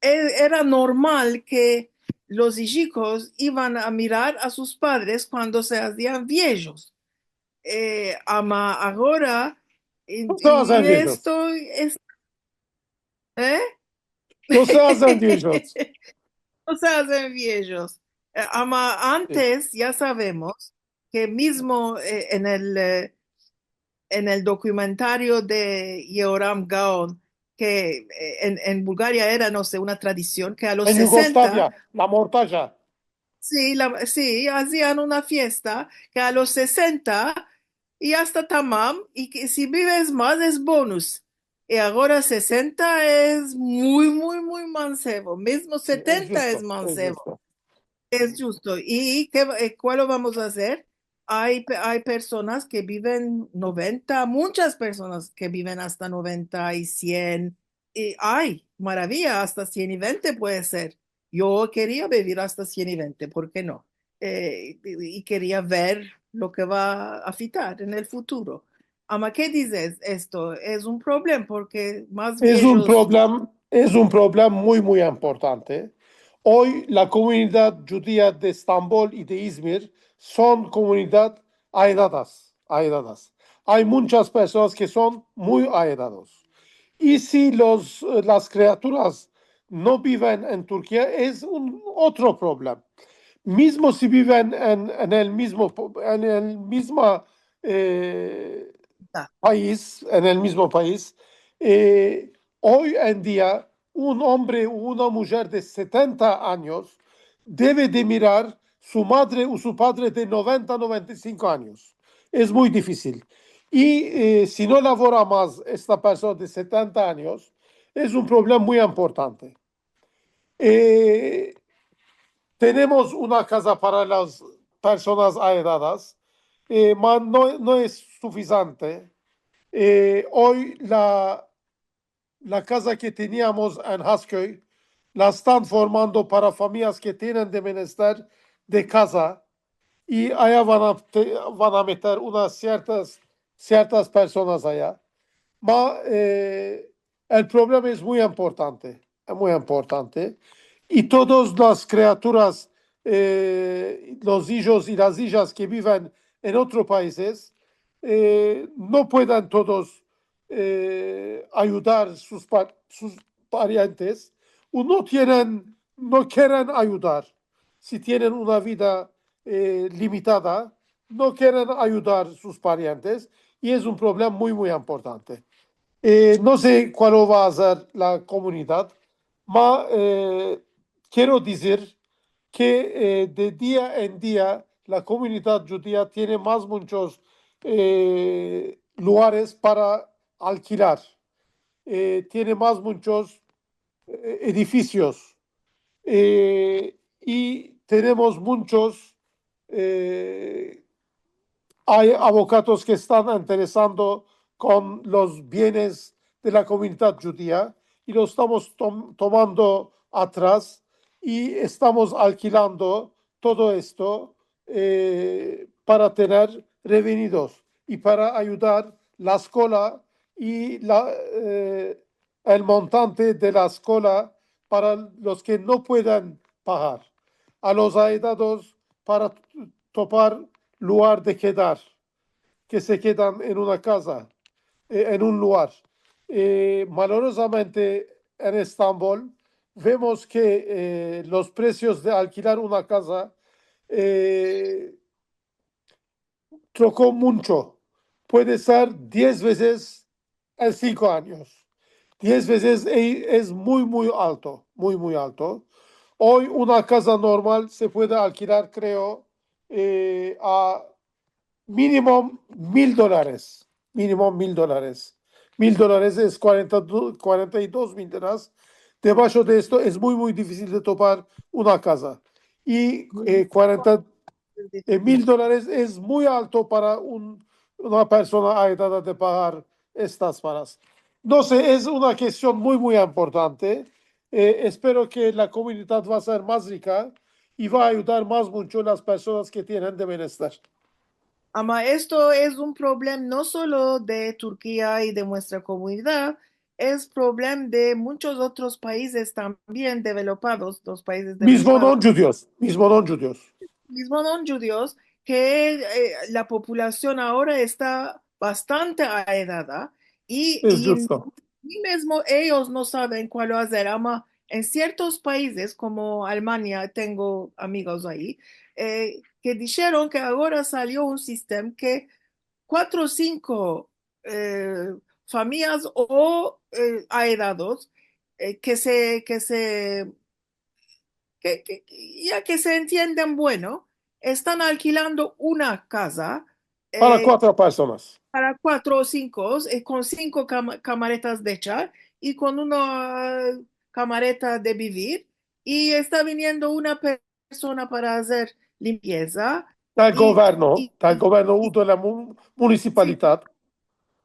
e-, era normal ke los ijikos ivan a mirar a sus padres kuando se azian viejos. Eh, ama agora, i, No se azen i viejos. esto es, eh? No se azen viejos. No se azen viejos. Eh, ama Si. antes ya savemos ke mizmo, eh, en el, eh, en el dokumentario de Yehoram Gaon, ke, eh, en, en Bulgaria era, no se, una tradision ke a los En sesenta, Yugoslavia, la mortaja. si, la, si, azian una fiesta ke a los sesenta ya esta tamam i ke si bives mas es bonus. I agora sesenta es muy, muy, muy mansevo. Mizmo Si, es setenta es djusto, es mansevo. djusto. Es djusto. I ke, eh, kualo vamos a azer? Ay pe-, ay personas ke biven noventa, munchas personas ke biven asta noventa i sien. I ay, maraviya, asta sien i vente puede ser. Yo keria bivir asta sien i vente, por ke no? Eh, i, i keria ver lo ke va a afitar en el futuro. Ama, ke dizes esto? Es un problem porke mas viejos... Es un problem, es un problem muy, muy importante. Oy la komunidad djudia de Estambol i de Izmir son komunidad aedadas, aedadas. Ay munchas personas ke son muy aedados. I si los, eh, las kriaturas no biven en Turkia, es un otro problem. Mizmo si biven en, en el mizmo po-, en el mizma, eh, Ya. pais, en el mizmo pais, eh, oy en dia un ombre u una mujer de setenta anyos deve de mirar su madre u su padre de noventa, noventa i sinko anyos. Es muy difisil. I, eh, si no lavora mas esta persona de setenta anyos, es un problem muy importante. Eh, tenemos una kaza para las personas aedadas, eh, ma no, no es sufisiente. Eh, oy la, la kaza ke teniamos en Hasköy la estan formando para famiyas ke tienen de menester de kaza i aya van a te-, van a meter unas siertas, siertas personas aya. Ma, eh, el problema es muy importante, es muy importante. I todas las kriaturas, eh, los ijos i las ijas ke biven en otros paises, eh, no pueden todos, eh, ayudar sus pa-, sus parientes, o no tienen, no keren ayudar. Si tienen una vida, eh, limitada, no keren ayudar sus parientes, i es un problema muy, muy importante. Eh, no se kualo va a azer la komunidad, ma, eh, kero dizir ke, eh, de dia en dia la komunidad djudia tiene mas munchos, eh, lugares para alkilar. Eh, tiene mas munchos, eh, edifisios. Eh, i tenemos munchos, eh, ay abogados ke estan interesando kon los bienes de la komunidad djudia i lo estamos tom-, tomando atras i estamos alkilando todo esto, eh, para tener revenidos i para ayudar la eskola i la, eh, el montante de la eskola para los ke no pueden pagar, a los aedados para topar lugar de kedar, ke se kedan en una kaza, e, en un lugar. E, malorozamente, en Estambol, vemos ke, e, los presios de alkilar una kaza, e, troko muncho. Puede ser diez vezes en sinko anyos. Diez vezes e-, es muy, muy alto, muy, muy alto. Oy una kaza normal se puede alkilar, kreo, e, a minimo mil dolares. Minimo mil dolares. Mil dolares es kuarenta, kuarenta i dos mil dolares. Debasho de esto es muy, muy difisil de topar una kaza. I, e, kuarenta, e, mil dolares es muy alto para un, una persona aedada de pagar estas varas. No se, es una kestion muy, muy importante. E, espero ke la komunidad va a ser mas rika i va a ayudar mas muncho las personas ke tienen de menester. Ama esto es un problem no solo de Turkia i de muestra komunidad, es problem de munchos otros paizes tambien developados, los paizes developados. Mizmo non djudios, mizmo non djudios. Mizmo non djudios, ke, e, la populasion agora esta bastante aedada i, i mizmo eyos no saven kualo azer, ama en siertos paizes, komo Almanya, tengo amigos ayi, e, ke disheron ke agora salio un sistema ke kuatro o sinko, e, famiyas o, e, aedados, e, ke se, ke se, ke, ke, ya ke se entienden, bueno, estan alkilando una kaza, para, e, kuatro personas, para kuatro o sinko, e, kon sinko kama-, kamaretas de echar i kon una kamareta de bivir, i esta viniendo una persona para azer limpieza. Del governo, del governo u de la mu-, munisipalidad.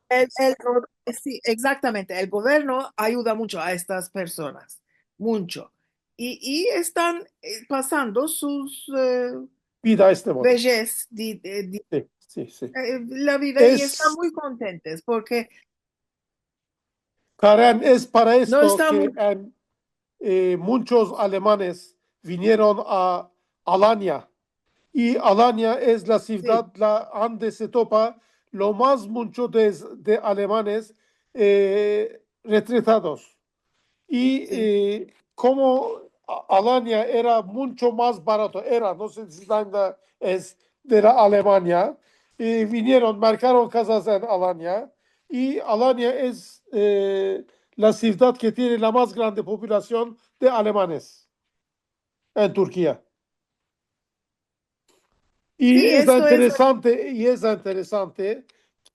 El, el go-, si, egzaktamente. El governo ayuda muncho a estas personas, muncho. I, i estan, e, pasando sus, e, vida este modo. Vejez, di, di, di, si, si, si, e, la vida, i estan muy kontentos porke Karen, es para esto ke en, e, munchos alemanes vinieron a Alanya. I Alanya es la sivdad, la, ande se topa lo mas muncho de, de alemanes, e, retretados. I, e, komo A-, Alanya era muncho mas barato, era, no se si dainda es, de la Alemanya, i vinieron, merkaron kazas en Alanya, i Alanya es, e, la sivdad ke tiene la mas grande populasion de alemanes en Turkia. I es interesante, i es interesante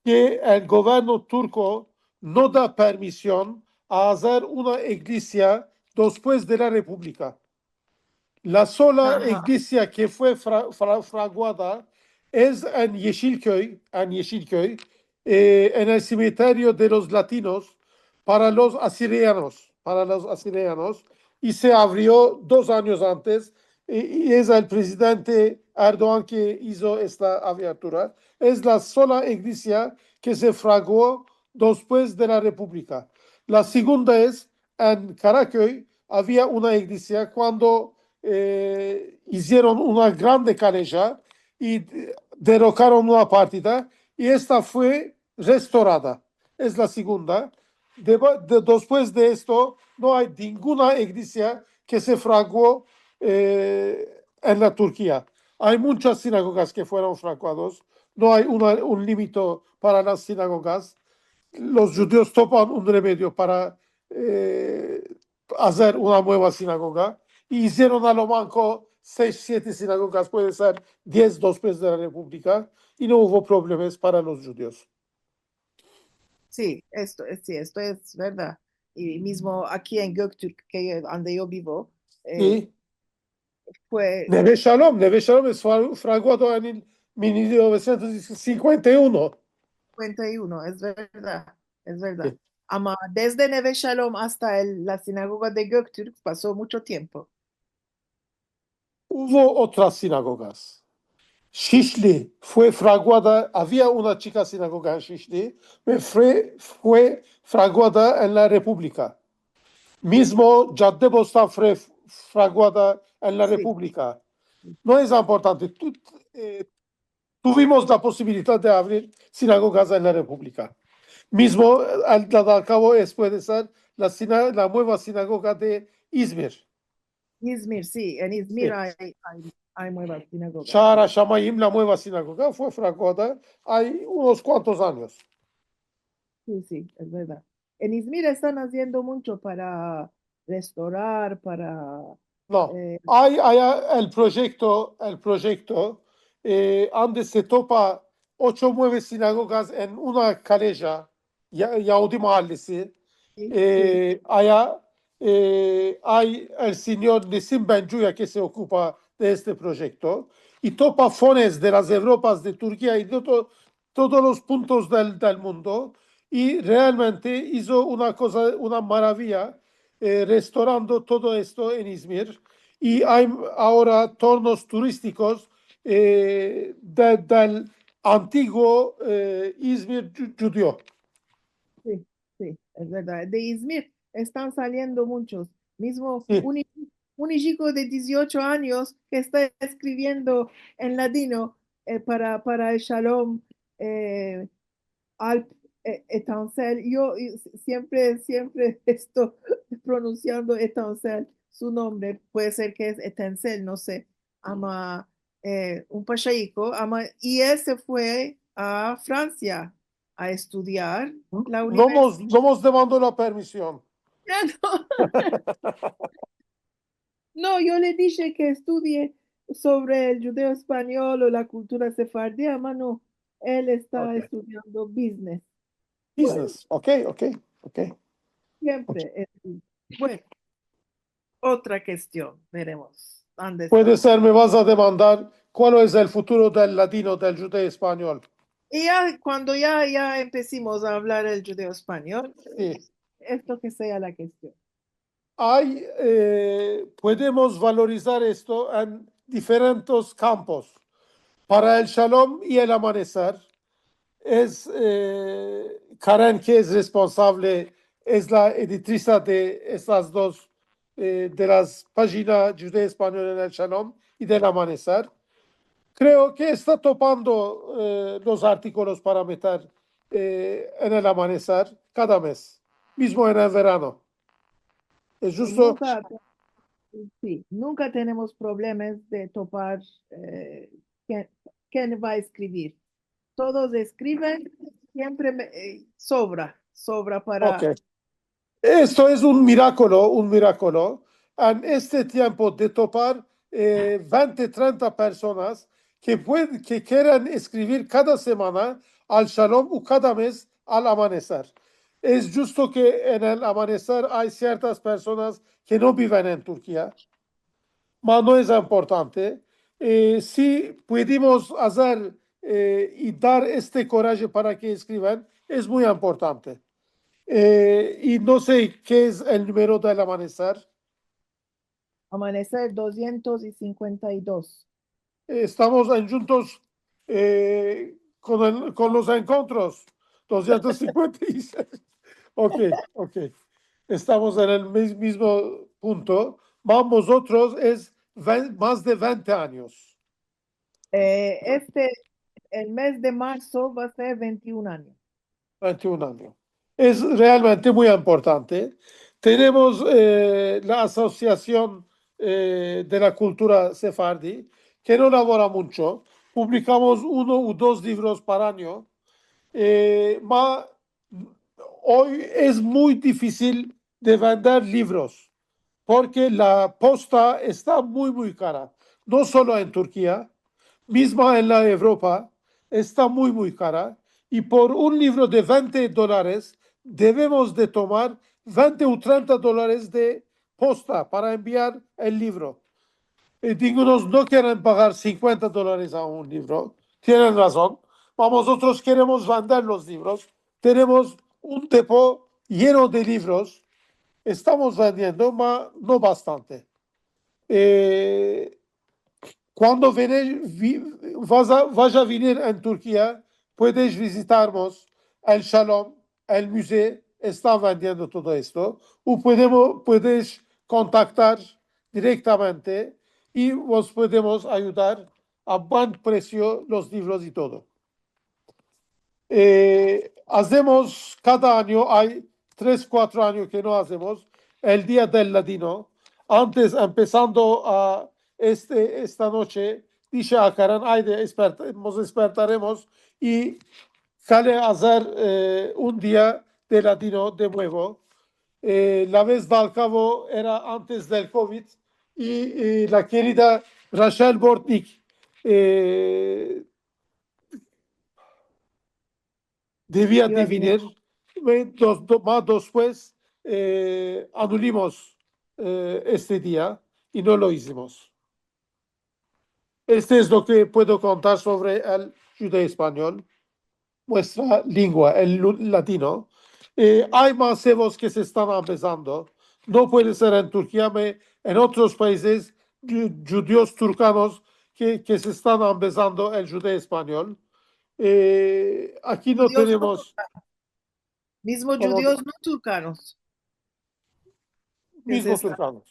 ke el governo turko no da permision a azer una iglesia despues de la Republika. La sola iglesia ke fue fra-, fra-, fraguada es en Yeşilköy, en Yeşilköy, e, en el simeterio de los latinos para los asirianos, para los asirianos, i se avrio dos anyos antes, i, i es el prezidente Erdogan ke izo esta avertura. Es la sola iglesia ke se fraguo despues de la Republika. La segunda es en Karaköy avia una iglesia kuando, e, izieron una grande kaleja i derokaron una partida, i esta fue restorada. Es la segunda. Deba-, de-, despues de esto, no ay ninguna iglesia ke se fraguo, e, en la Turkia. Ay munchas sinagogas ke fueron fraguados. No ay una, un limito para las sinagogas. Los djudios topan un remedio para, e, azer una mueva sinagoga, i izieron a lo manko sesh, siete sinagogas, puede ser diez despues de la Republika, i no uvo problemas para los djudios. Si, esto es, si, esto es verdad. I mizmo aki en Göktürk, ke, ande yo bivo, e, si. Fue Neve Shalom, Neve Shalom es fra-, fraguado en el mil novesientos sinkuenta i uno. Sinkuenta i uno, es verdad, es verdad. Si. Ama desde Neve Shalom asta el, la sinagoga de Göktürk paso muncho tiempo. Uvo otras sinagogas. Şişli fue fraguada, avia una chika sinagoga en Şişli, ve fue, fue fraguada en la Republika. Mizmo Caddebostan fue fraguada en la Republika. No es importante. Tu, e, tuvimos la posibilidad de avrir sinagogas en la Republika. Mizmo, e, al, al kavo es, puede ser la sina-, la mueva sinagoga de İzmir. İzmir, si, en İzmir ay, ay, ay muevas sinagogas. Şaar Aşamayim, la mueva sinagoga, fue fraguada ay unos kuantos anyos. Si, si, es verdad. En İzmir estan aziendo muncho para restorar, para... No. E, ay, ay el proyekto, el proyekto, e, ande se topa ocho, mueve sinagogas en una kaleja, Ya-, Yahudi Mahallesi. Si, si. E, aya, e, ay el sinyor Nesim Bencuya ke se okupa de este proyekto. I topa fones de las Evropas, de Turkia i de to-, todos los puntos del, del mundo. I realmente izo una koza, una maraviya, e, restorando todo esto en İzmir. I ay agora tornos turistikos, e, de, del antiguo, e, İzmir cu-, cudio. Si, si, es verdad. De İzmir estan saliendo munchos. Mizmo un, un chiko de diziocho anyos ke esta eskriviendo en ladino, e, para, para el Shalom, e, Alp, e, Etansel. Yo, e, siempre, siempre esto pronunsiando Etansel, su nombre. Puede ser ke es Etansel, no se. Ama, e, un pashayiko, ama, i el se fue a Fransia a estudiar la universidad. No mos, no mos demando la permision. No, yo le dishe ke estudie sovre el djudeo-espanyol o la kultura sefardi, ama no, el esta estudiando biznes. Biznes, okey, okey, okey. Siempre es biznes. Bueno, otra kestion, veremos. Puede ser, me vas a demandar kual es el futuro del ladino, del djudeo-espanyol. I ya, kuando ya, ya empesimos a avlar el djudeo-espanyol, si, esto ke sea la kestion. Ay, e, podemos valorizar esto en diferentes kampos. Para el Shalom i el Amaneser, es, e, Karen ke es responsable, es la editrisa de estas dos, e, de las pajinas Djudeo-Espanyol en el Shalom i del Amaneser. Kreo ke esta topando, e, los artikolos para meter, e, en el Amaneser kada mez, mizmo en el verano. Es djusto. Nunka, si, nunka tenemos problemas de topar, e, ken, ken va a eskrivir. Todos eskriven, siempre me, e, sovra, sovra para... Okey. Esto es un mirakolo, un mirakolo. En este tiempo de topar, e, vente, trenta personas ke pued-, ke keren eskrivir kada semana al Shalom u kada mez al Amaneser. Es djusto ke en el Amaneser ay siertas personas ke no biven en Turkia, ma no es importante. E, si pudimos azer, e, i dar este koraje para ke eskrivan, es muy importante. E, i no se ke es el numero del Amaneser. Amaneser dosientos i sinkuenta i dos. Estamos en djuntos, e, kon el, kon los enkontros. Dosientos sinkuenta i sesh. Okey, okey. Estamos en el miz-, mizmo punto. Ma mozotros es ven-, maz de vente anyos. E, este, el mez de marso va a ser vente i un anyos. Vente i un anyos. Es realmente muy importante. Tenemos, e, la Asosiasion, e, de la Kultura Sefardi, ke no lavora muncho. Publikamos uno u dos livros par anyo. E, ma oy es muy difisil de vender livros, porke la posta esta muy, muy kara. No solo en Turkia, mizmo en la Evropa esta muy, muy kara. I por un livro de vente dolares, devemos de tomar vente u trenta dolares de posta para enviar el livro. E, dingunos no keren pagar sinkuenta dolares a un livro. Tienen razon. Ma mozotros keremos vender los livros. Tenemos un depo yeno de livros. Estamos vendiendo, ma no bastante. E, Kuando vene, vi-, vas a, vas a venir en Turkia, puedes vizitarmos el Shalom, el muze esta vendiendo todo esto, u podemos, puedes kontaktar direktamente i vos podemos ayudar a buen presio los livros i todo. Eh, azemos, kada anyo, ay tres, kuatro anyos ke no azemos, el Dia del Ladino. Antes, empesando a este, esta noche, dishe a Karen, ayde, esperta-, mos espertaremos i kale azer, eh, un dia de ladino de muevo. Eh, la vez dalkavo era antes del kovid i, i la kerida Rachel Bortnick, eh, devia de venir, ve dos-, do-, ma despues, eh, anulimos, eh, este dia i no lo izimos. Este es lo ke puedo kontar sovre el djudeo-espanyol, muestra lengua, el lu-, ladino. Eh, ay masevos ke se estan ambezando. No puede ser en Turkia, me, en otros paizes, dju-, djudios turkanos ke, ke se estan ambezando el djudeo-espanyol. Eh, aki no tenemos. Mizmo djudios no turkanos. Mizmo turkanos.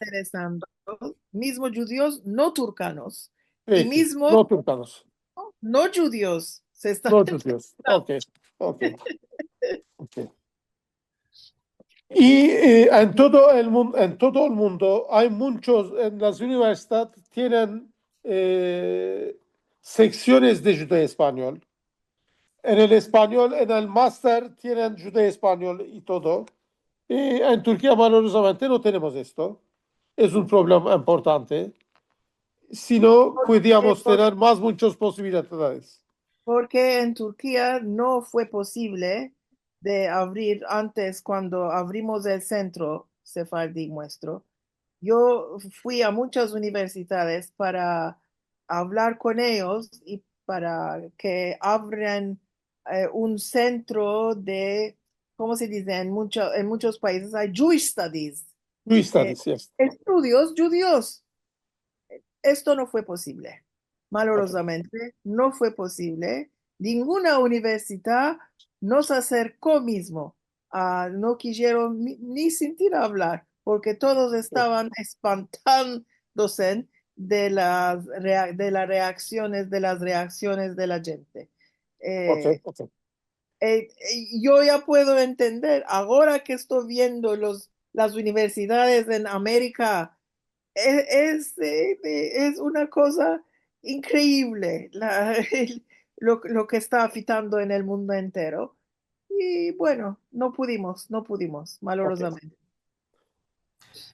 Mizmo djudios no turkanos. I mizmo no turkanos. No djudios se estan. No djudios. Ok, ok. Ok. I, eh, en todo el mun-, en todo el mundo ay munchos, en las universidades tienen, eh, seksiones de djudeo-espanyol. En el espanyol, en el master tienen djudeo-espanyol i todo. I en Turkia, malorozamente, no tenemos esto. Es un problema importante. Si no, pudiamos tener mas munchas posibilidades. Porke en Turkia no fue posivle de avrir antes, kuando avrimos el sentro sefardi muestro, yo fui a munchas universidades para avlar kon eyos i para ke avran, eh, un sentro de, komo se dize? En muncho-, en munchos paizes ay Jewish Studies. Jewish Studies, yes. Estudios djudios. Esto no fue posivle. Malorozamente, no fue posivle. Ninguna universidad mos aserko mizmo. Ah, no kizieron ni, ni sentir avlar, porke todos estavan espantandose de las rea-, de las reaksiones, de las reaksiones de la djente. Eh, eh, eh, yo ya puedo entender, agora ke esto viendo los, las universidades en Amerika, e-, es, eh, eh, es una koza inkreivle, la, el, lo, lo ke esta afektando en el mundo entero. I, bueno, no pudimos, no pudimos, malorozamente.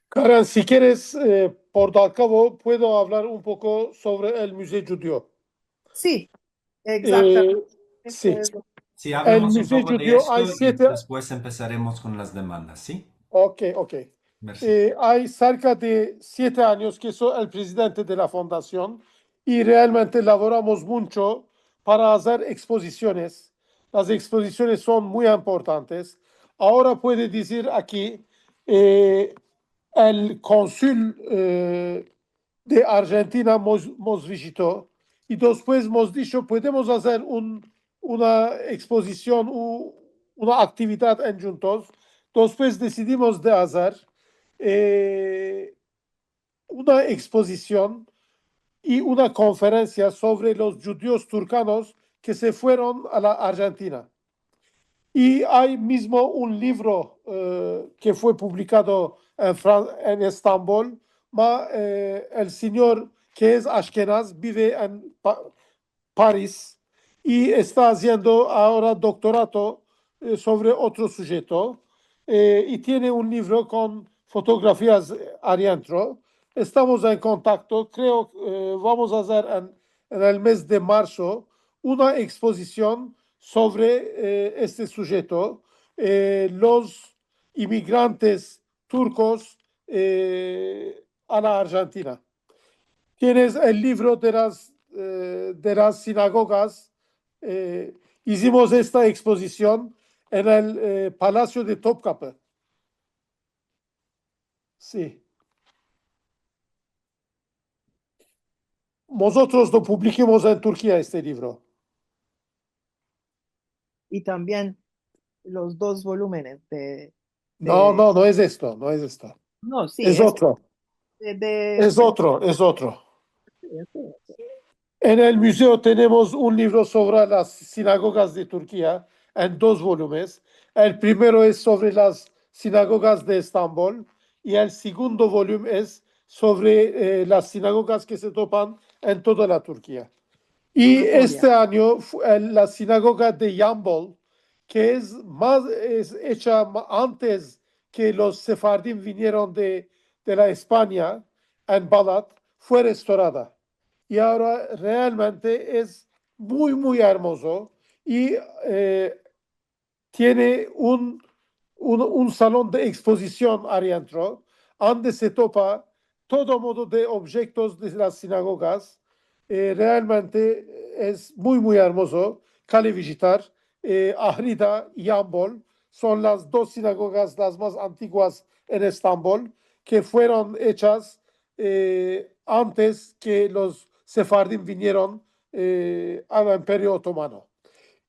Karen, si keres, eh, por dalkavo, puedo avlar un poko sovre el Muze Djudio. Si, egzaktamente. Eh, si. Si, avlemos un poko de esto i despues empesaremos kon las demandas, si? Ok, ok. Mersi. Eh, ay serka de siete anyos ke so el prezidente de la fondasion i realmente lavoramos muncho para azer ekspozisiones. Las ekspozisiones son muy importantes. Agora puedo dizir aki, eh, el konsul, eh, de Arjentina mos, mos vizito i despues mos disho, podemos azer un, una ekspozision u una aktividad endjuntos. Despues desidimos de azer, eh, una ekspozision i una konferensia sovre los djudios turkanos ke se fueron a la Arjentina. I ay mizmo un livro, eh, ke fue publikado en Fran-, en Estambol, ma, eh, el sinyor ke es ashkenaz bive en Pa-, Paris i esta aziendo agora doktorato, eh, sovre otro sujeto, eh, i tiene un livro kon fotografias, eh, adientro. Estamos en kontakto, kreo, eh, vamos a azer en, en el mez de marso una ekspozision sovre, eh, este sujeto, eh, los imigrantes turkos, eh, a la Arjentina. Tienes el livro de las, eh, de las sinagogas. Eh, izimos esta ekspozision en el, eh, Palasio de Topkapi. Si. mozotros lo publikimos en Turkia este livro. I tambien los dos volumenes de, No, de no, no es esto, no es esto. No, si, Es otro, de, de, es otro, es otro. si, si, si. En el muzeo tenemos un livro sovre las sinagogas de Turkia en dos volumes. El primero es sovre las sinagogas de Estambol i el segundo volume es sovre, eh, las sinagogas ke se topan en toda la Turkia. I Anatolia. Este anyo fu-, el, la sinagoga de Yambol, ke es mas, es echa ma-, antes ke los sefardim vinieron de, de la Espanya, en Balat, fue restorada. I agora realmente es muy, muy ermozo i, eh, tiene un, un, un salon de ekspozision adientro, ande se topa todo modo de objektos de las sinagogas. Eh, realmente es muy, muy ermozo. Kale vijitar. Eh, Ahrida i Yambol son las dos sinagogas las mas antiguas en Estambol, ke fueron echas, eh, antes ke los sefardim vinieron, eh, al Imperio Otomano.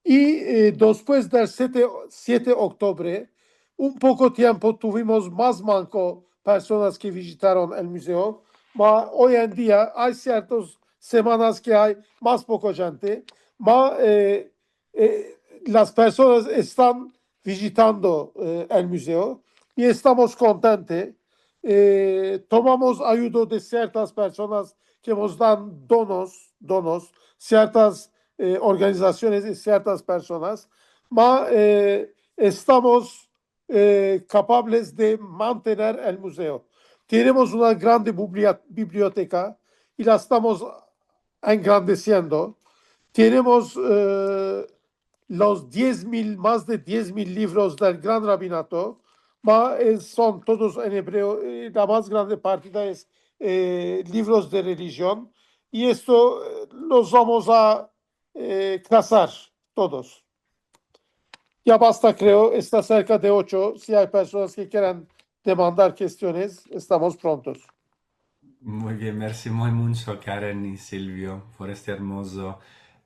I, eh, despues del siete, siete oktubre, un poko tiempo tuvimos mas manko personas ke vijitaron el muzeo, ma oy en dia ay siertas semanas ke ay mas poko djente, ma, eh, eh, las personas estan vijitando, eh, el muzeo i estamos kontente. Eh, tomamos ayudo de siertas personas ke mos dan donos, donos, siertas, eh, organizasiones i siertas personas, ma, eh, estamos, eh, kapables de mantener el muzeo. Tenemos una grande biblia-, biblioteka i la estamos engrandesiendo. Tenemos, eh, los diez mil, mas de diez mil livros del Gran Rabinato, ma, eh, son todos en ebreo, eh, la mas grande partida es, eh, livros de relijion, i esto, eh, los vamos a, eh, kasar todos. Ya basta, kreo, esta serka de ocho. Si ay personas ke kieran demandar kestiones, estamos prontos. Muy bien, mersi muy muncho, Karen i Silvio, por este ermozo,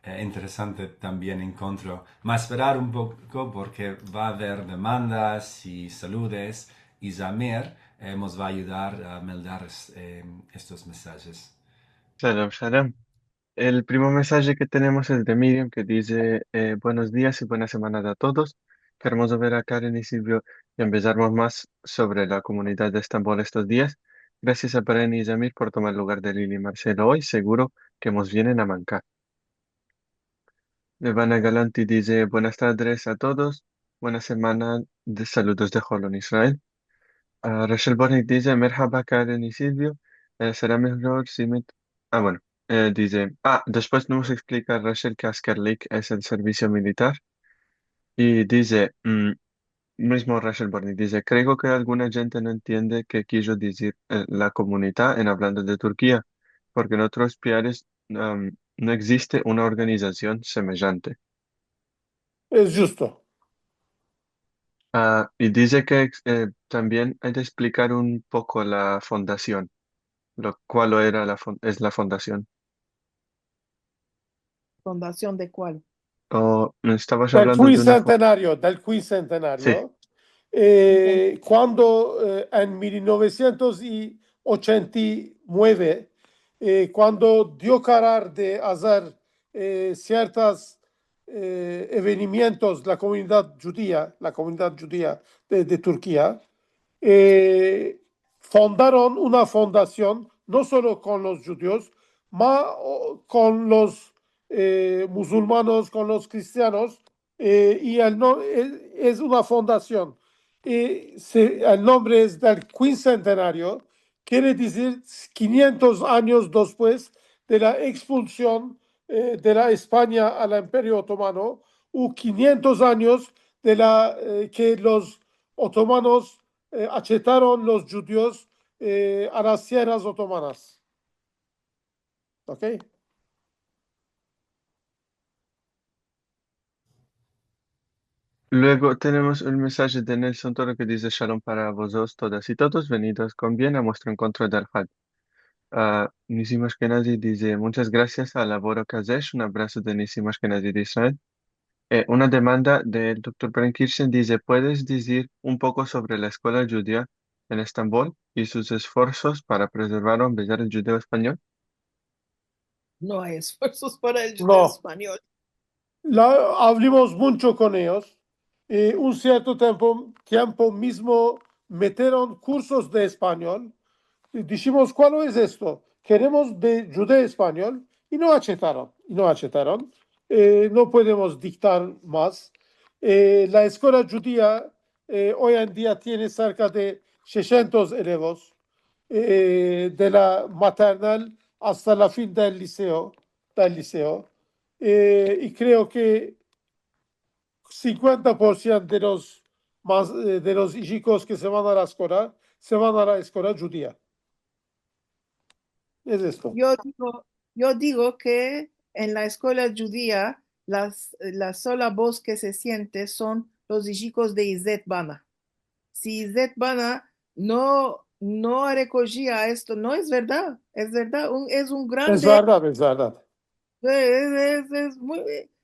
eh, interesante tambien enkontro. Ma esperar un poko porke va a aver demandas i saludes, i Zamir, eh, mos va a ayudar a meldar es-, eh, estos mesajes. Shalom, shalom. El primer mensaje ke tenemos es de Miriam, ke dize, eh, buenos dias i buena semana a todos. Ke ermozo ver a Karen i Silvio i ambezarmos mas sovre la komunidad de Estambol estos dias. Grasias a Beren i Zamir por tomar lugar de Lili i Marcelo oy. Seguro ke mos vienen a mankar. Levana Galanti dize, buenas tardes a todos. Buena semana de saludos de Holon, Israel. Ah, Rachel Bortnick dize, merhaba, Karen i Silvio. Eh, sera mejor si me... Ah, bueno. Eh, dize, ah, despues mos eksplika Rachel ke askerlik es el servisio militar. I dize, mm, mizmo Rachel Bortnick dize, kreo ke alguna djente no entiende ke kijo dizir, eh, la komunita en avlando de Turkia, porke en otros piares, am, no egziste una organizasion semejante. Es djusto. Ah, i dize ke, eh, tambien ay de eksplikar un poko la fondasion. Lo, kual era la fon-, es la fondasion? Fondasion de kual? O, estavas Del avlando de una fon- Quincentenario, del quincentenario. Eh, kuando, eh, en mil novesientos i ochenta i mueve, eh, kuando dio karar de azer, eh, siertas, eh, evenimientos, la komunidad djudia, la komunidad djudia de, de Turkia, eh, fondaron una fondasion, no solo kon los djudios, ma, o, kon los, eh, muzulmanos, kon los kristianos, eh, i el no-, es, es una fondasion. I se, el nombre es del quincentenario, kere dizir kinyentos anyos despues de la ekspulsion, eh, de la Espanya al Imperio Otomano, u kinyentos anyos de la, eh, ke los otomanos, eh, achetaron los djudios, eh, a las tierras otomanas. Ok? Luego tenemos un mensaje de Nelson Toro ke dize, shalom para vozotros todas i todos, venidos kon bien a muestro enkontro del Hag. Ah, Nisim Ashkenazi dize, "Munchas grasias al lavoro ke azesh." Un abraso de Nisim Ashkenazi de Israel. Eh, una demanda del doktor Brian Kirsten dize, "Puedes dizir un poko sovre la eskola djudia en Estambol i sus esforsos para prezervar o ambezar el djudeo-espanyol?" No ay esforsos para el djudeo-espanyol. La, avlimos muncho kon eyos. E, un sierto tiempo, tiempo mizmo meteron kursos de espanyol. I dishimos, "Kualo es esto? Keremos de djudeo-espanyol." I no achetaron, i no achetaron. E, no podemos diktar mas. E, la eskola djudia, e, oy en dia tiene serka de seshentos elevos, e, de la maternal asta la fin del liseo, del liseo. E, i kreo ke sinkuenta por siento de los mas, e, de los chikos ke se van a la eskola, se van a la eskola djudia. Es esto. Yo digo, yo digo ke en la eskola djudia las, la sola voz ke se siente son los ijikos de Izet Bana. Si Izet Bana no, no arekojiya esto, no, es verdad, es verdad, un, es un grande. Es verdad, es verdad. Es, es, es muy,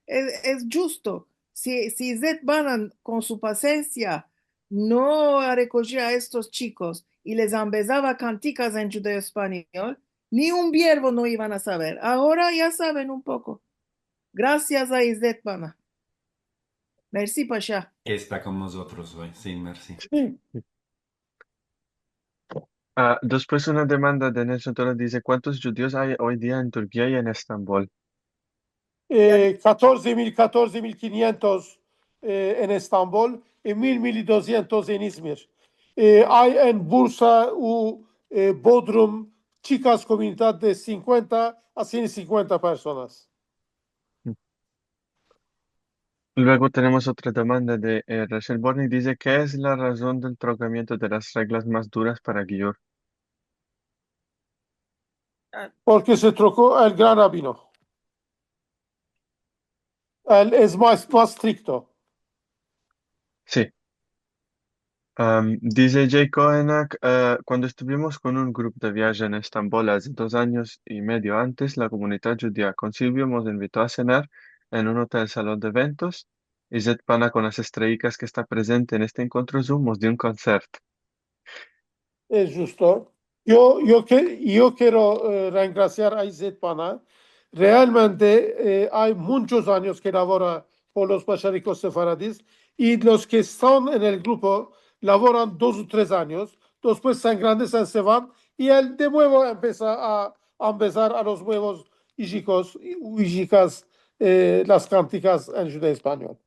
es, es djusto. Si, si Izet Bana kon su pasensia no arekojiya a estos chikos i les ambezava kantikas en djudeo-espanyol, ni un vierbo no ivan a saver. Agora ya saven un poko. Grasias a Izet Bana. Mersi, Pasha. Esta kon mozotros oy. Si, mersi. Si. Ah, despues una demanda de Nelson Toro dize, "Kuantos djudios ay oy dia en Turkia i en Estambol?" E, katorze mil, katorze mil kinyentos, e, en Estambol, e, mil, mil i dosientos en Izmir. E, ay en Bursa u, e, Bodrum chikas komunidad de sinkuenta a sien sinkuenta personas. Luego tenemos otra demanda de, eh, Rachel Borni. Dize, "Ke es la razon del trokamiento de las reglas mas duras para giur?" Porke se troko el gran rabino. El es mas, mas strikto. Si. Am, dize Jay Kohenak, eh, "Kuando estuvimos kon un grupo de viaje en Estambol aze dos anyos i medio antes, la komunidad djudia kon Silvio mos invito a senar en un otel salon de eventos. Izet Bana kon las estrellikas ke esta prezente en este enkontro Zoom mos dio un konserto." Es djusto. Yo, yo ke-, yo kero, eh, rengrasiar a Izet Bana. Realmente, eh, ay munchos anyos ke lavora por los Pasharikos Sefaradis, i los ke estan en el grupo lavoran dos u tres anyos, despues se engrandesen, se van, i el de muevo empesa a, a ambezar a los muevos ijikos i, u ijikas, eh, las kantikas en djudeo-espanyol.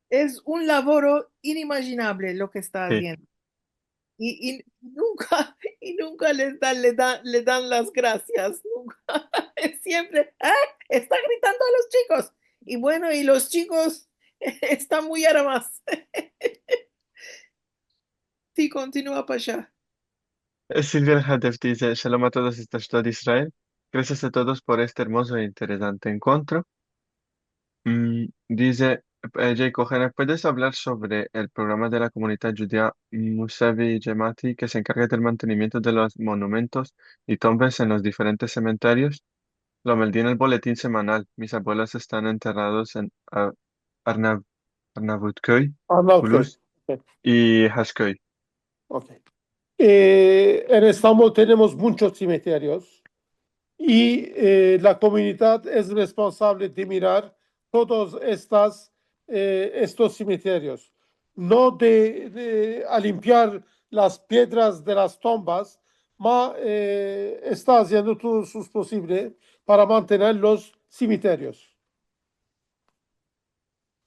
Es un lavoro inimajinable lo ke esta aziendo. I, i nunka, i nunka le dan, le dan, le dan las grasias, nunka. Siempre, "Ah, esta gritando a los chikos." I bueno, i los chikos estan muy aramas. Si, kontinua, Pasha. Eh, Silvia Hadef dize, "Shalom a todos desde Ashdod, Israel. Grasias a todos por este ermozo i interesante enkontro." Mm, dize, eh, Jay Kohenak, "Puedes avlar sovre el programa de la komunidad djudia Musevi Jemati ke se enkarga del mantenimiento de los monumentos i tumbas en los diferentes sementerios? Lo meldi en el boletin semanal. Mis abuelos estan enterrados en, ah, Arnav-, Arnavutköy, Arnavutköy. Hulos i Haşköy." Ok. Eh, en Estambol tenemos munchos simeterios i, eh, la komunidad es responsable de mirar todos estas, eh, estos simeterios. No de, de a limpiar las piedras de las tumbas, ma, eh, esta aziendo todo su posivle para mantener los simeterios.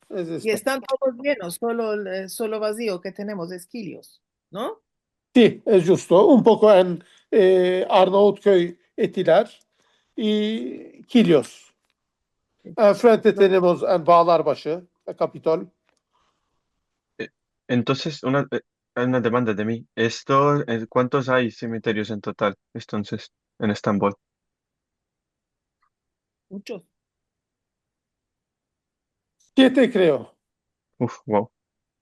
Es esto. I estan todos yenos, solo, eh, solo vazio ke tenemos es Kilios, no? Si, es djusto. Un poko en, eh, Arnavutköy, Etiler i Kilios. Enfrente tenemos en Bağlarbaşı, el Kapitol. Eh, entonses, una, eh, una demanda de mi. Esto, eh, kuantos ay simeterios en total, entonses, en Estambol? Munchos. Siete, kreo. Uf, wow.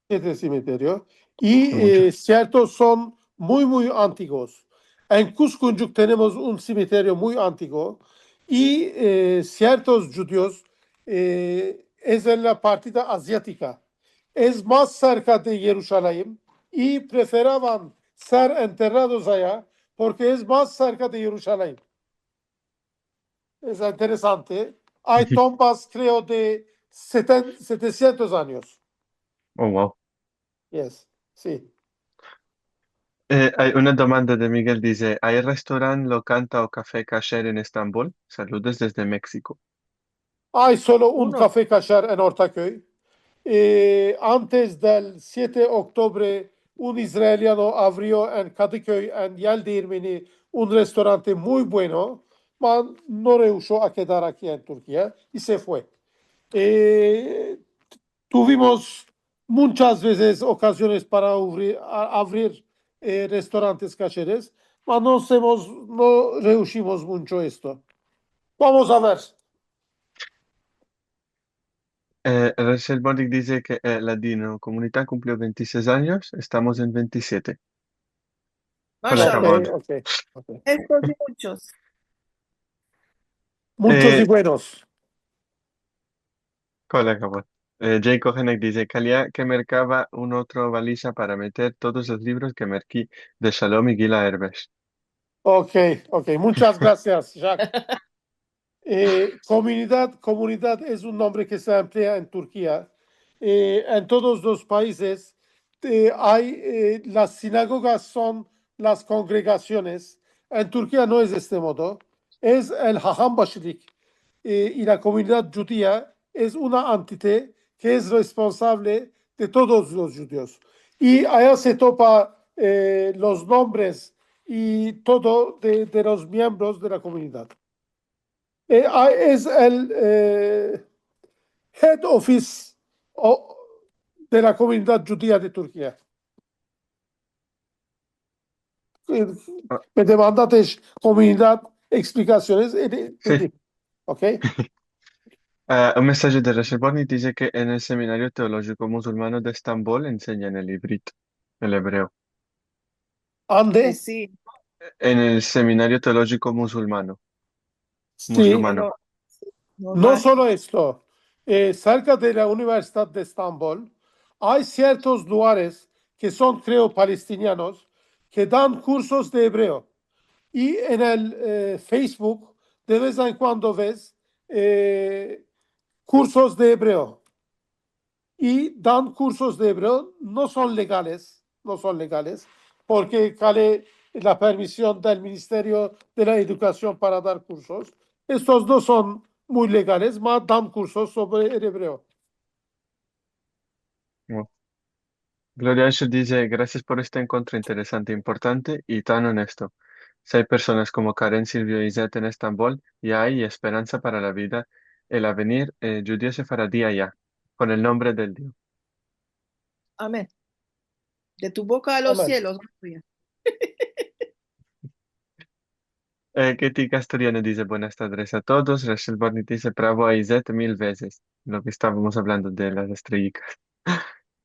Siete simeterio. I, eh, siertos son muy, muy antiguos. En Kuzguncuk tenemos un simiterio muy antiguo i, e, siertos djudios, e, es en la partida aziatika. Es mas serka de Yerushalayim i preferavan ser enterrados aya porke es mas serka de Yerushalayim. Es interesante. Ay tumbas, kreo, de seten-, setesientos anyos. Oh, wow. Yes, si. E, ay una demanda de Miguel, dize, ay restorant lokanta o kafe kasher en Estambol? Saludos dezde Meksiko. Ay solo un kafe kasher en Ortaköy. E, antes del siete oktubre, un israeliano avrio en Kadıköy, en Yaldirimli, un restorante muy bueno. Ma no reusho a kedar aki en Turkia i se fue. E, tuvimos munchas vezes okaziones para avri-, a-, avrir, e, restorantes kasheres, ma no hemos, no reushimos muncho esto. Vamos a ver. E, Rachel Bordick dize ke, e, Ladino Komunita kumplio ventisesh anyos, estamos en ventisyete. Mashallah. Kol Ok, akavod. ok, ok. Estos i munchos. Munchos E, i buenos. Kol akavod. E, Jay Kohenek dize, kalia ke merkava un otro valisha para meter todos los livros ke merki de Shalom i Gila Erbesh. Ok, ok. Munchas grasias, Jack. E, komunidad, komunidad es un nombre ke se emplea en Turkia. E, en todos los paizes, e, ay, e, las sinagogas son las kongregasiones. En Turkia no es de este modo. Es el haham bashilik, e, i la komunidad djudia es una antite ke es responsavle de todos los djudios. I aya se topa, e, los nombres i todo de, de los miembros de la komunidad. E, a-, es el, e, head office o, de la komunidad djudia de Turkia. E, me demandates komunidad, eksplikasiones, e, de, Si. Ok? E, un mesaje de Rachel Bordick dize ke en el Seminario Teolojiko Musulmano de Estambol ensenyan el ivrit, el ebreo. Ande? Si. En el Seminario Teolojiko Musulmano. Si. Musulmano. Pero No solo esto, e, serka de la Universidad de Estambol ay siertos lugares ke son, kreo, palestinianos, ke dan kursos de ebreo. I en el, e, Facebook de vez en kuando ves, e, kursos de ebreo. I dan kursos de ebreo, no son legales, no son legales, porke kale la permision del Ministerio de la Edukasion para dar kursos. Estos no son muy legales, ma dan kursos sovre el ebreo. Wow. Gloria Anschel dize, grasias por este enkontro interesante, importante i tan onesto. Si ay personas komo Karen, Silvio i Izet en Estambol, ya ay esperansa para la vida, el avenir, e, djudio sefaradi aya, kon el nombre del Dio. Amen. De tu boka a los Amen. sielos, Gloria. E, Katie Castoriano dize, buenas tardes a todos. Rachel Bordick dize, bravo a Izet mil vezes. Lo ke estavamos avlando de las estreyikas.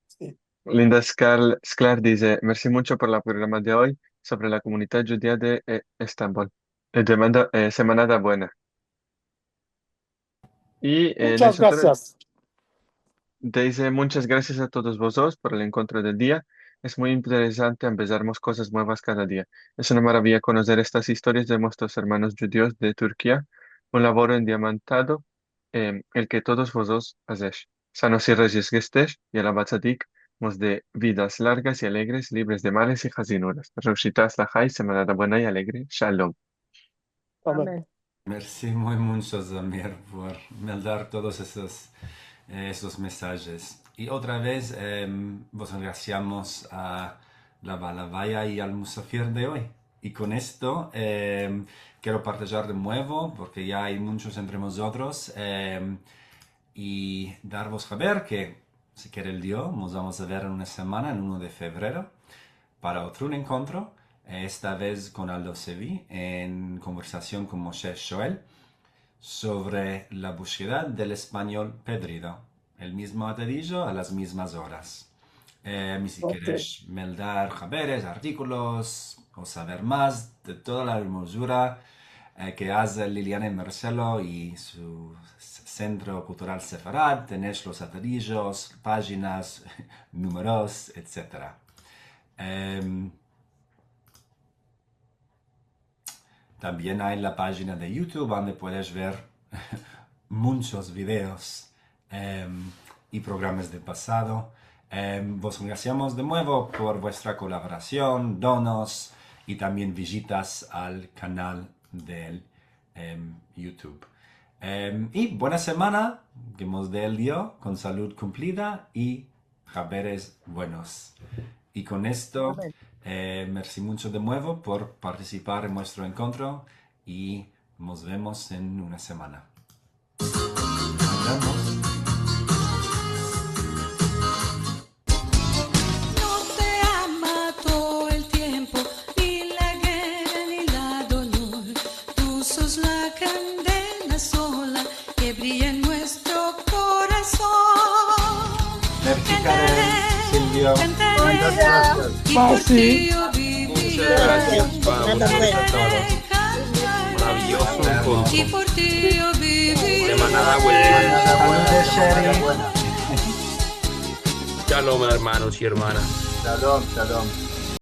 Si. Linda Sklar, Sklar dize, mersi muncho por la programa de oy sovre la komunidad djudia de, e, Estambol. E, demanda, e, semanada buena. I, e, Munchas grasias. Dize, munchas grasias a todos vozotros por el enkontro del dia. Es muy interesante, ambezarmos kozas muevas kada dia. Es una maraviya konoser estas istorias de muestros ermanos djudios de Turkia. Un lavoro endiamantado, em, el ke todos vozotros azesh. Sanos i rejos ke estesh, i alabad Tzadik, mos de vidas largas i alegres, libres de males i hazinuras. Reushita, aslahá i semanada buena i alegre. Shalom. Amen. Amen. Mersi muy muncho, Zamir, por meldar todos esos, e, esos mesajes. I otra vez, em, vos agradesiamos a la Balavaya i al musafir de oy. I kon esto, em, kero partejar de muevo, porke ya ay munchos entre mozotros, em, i darvos a saver ke, si kere el Dio, mos vamos a ver en una semana, en uno de fevrero, para otro enkontro, esta vez kon Aldo Sevi, en konversasion kon Moshe Shoel, sovre la bushkeda del espanyol pedrido, el mizmo atadijo a las mizmas oras. Em, i si keresh meldar haberes, artikolos, o saver mas de toda la ermozura, eh, ke aze Liliana i Marcelo i su s-, Sentro Kultural Sefarad, tenesh los atarijos, pajinas, numeros, etsetera. Em, Tambien ay la pajina de YouTube, ande puedes ver munchos videos, em, i programas del pasado. Em, vos agradesiamos de muevo por vuestra kolaborasion, donos i tambien vijitas al kanal del, em, YouTube. Em, i buena semana, ke mos de el Dio kon salud kumplida i haberes buenos. I kon esto, amen, eh, mersi muncho de muevo por partisipar en muestro enkontro i mos vemos en una semana. Nos vemos. No te ama todo el tiempo, ni la guerra ni la dolor. Tu sos la kandela sola ke brilla en muestro korason. Mersi, Karen, Silvio. Kantaré, kantaré, i por ti yo viviré. Munchas grasias, Pablo. Kantaré, kantaré, maraviyozo enkontro. I por ti yo viviré. Semanada buena. Saludos, Sherry. Shalom, ermanos i ermanas. Shalom, shalom.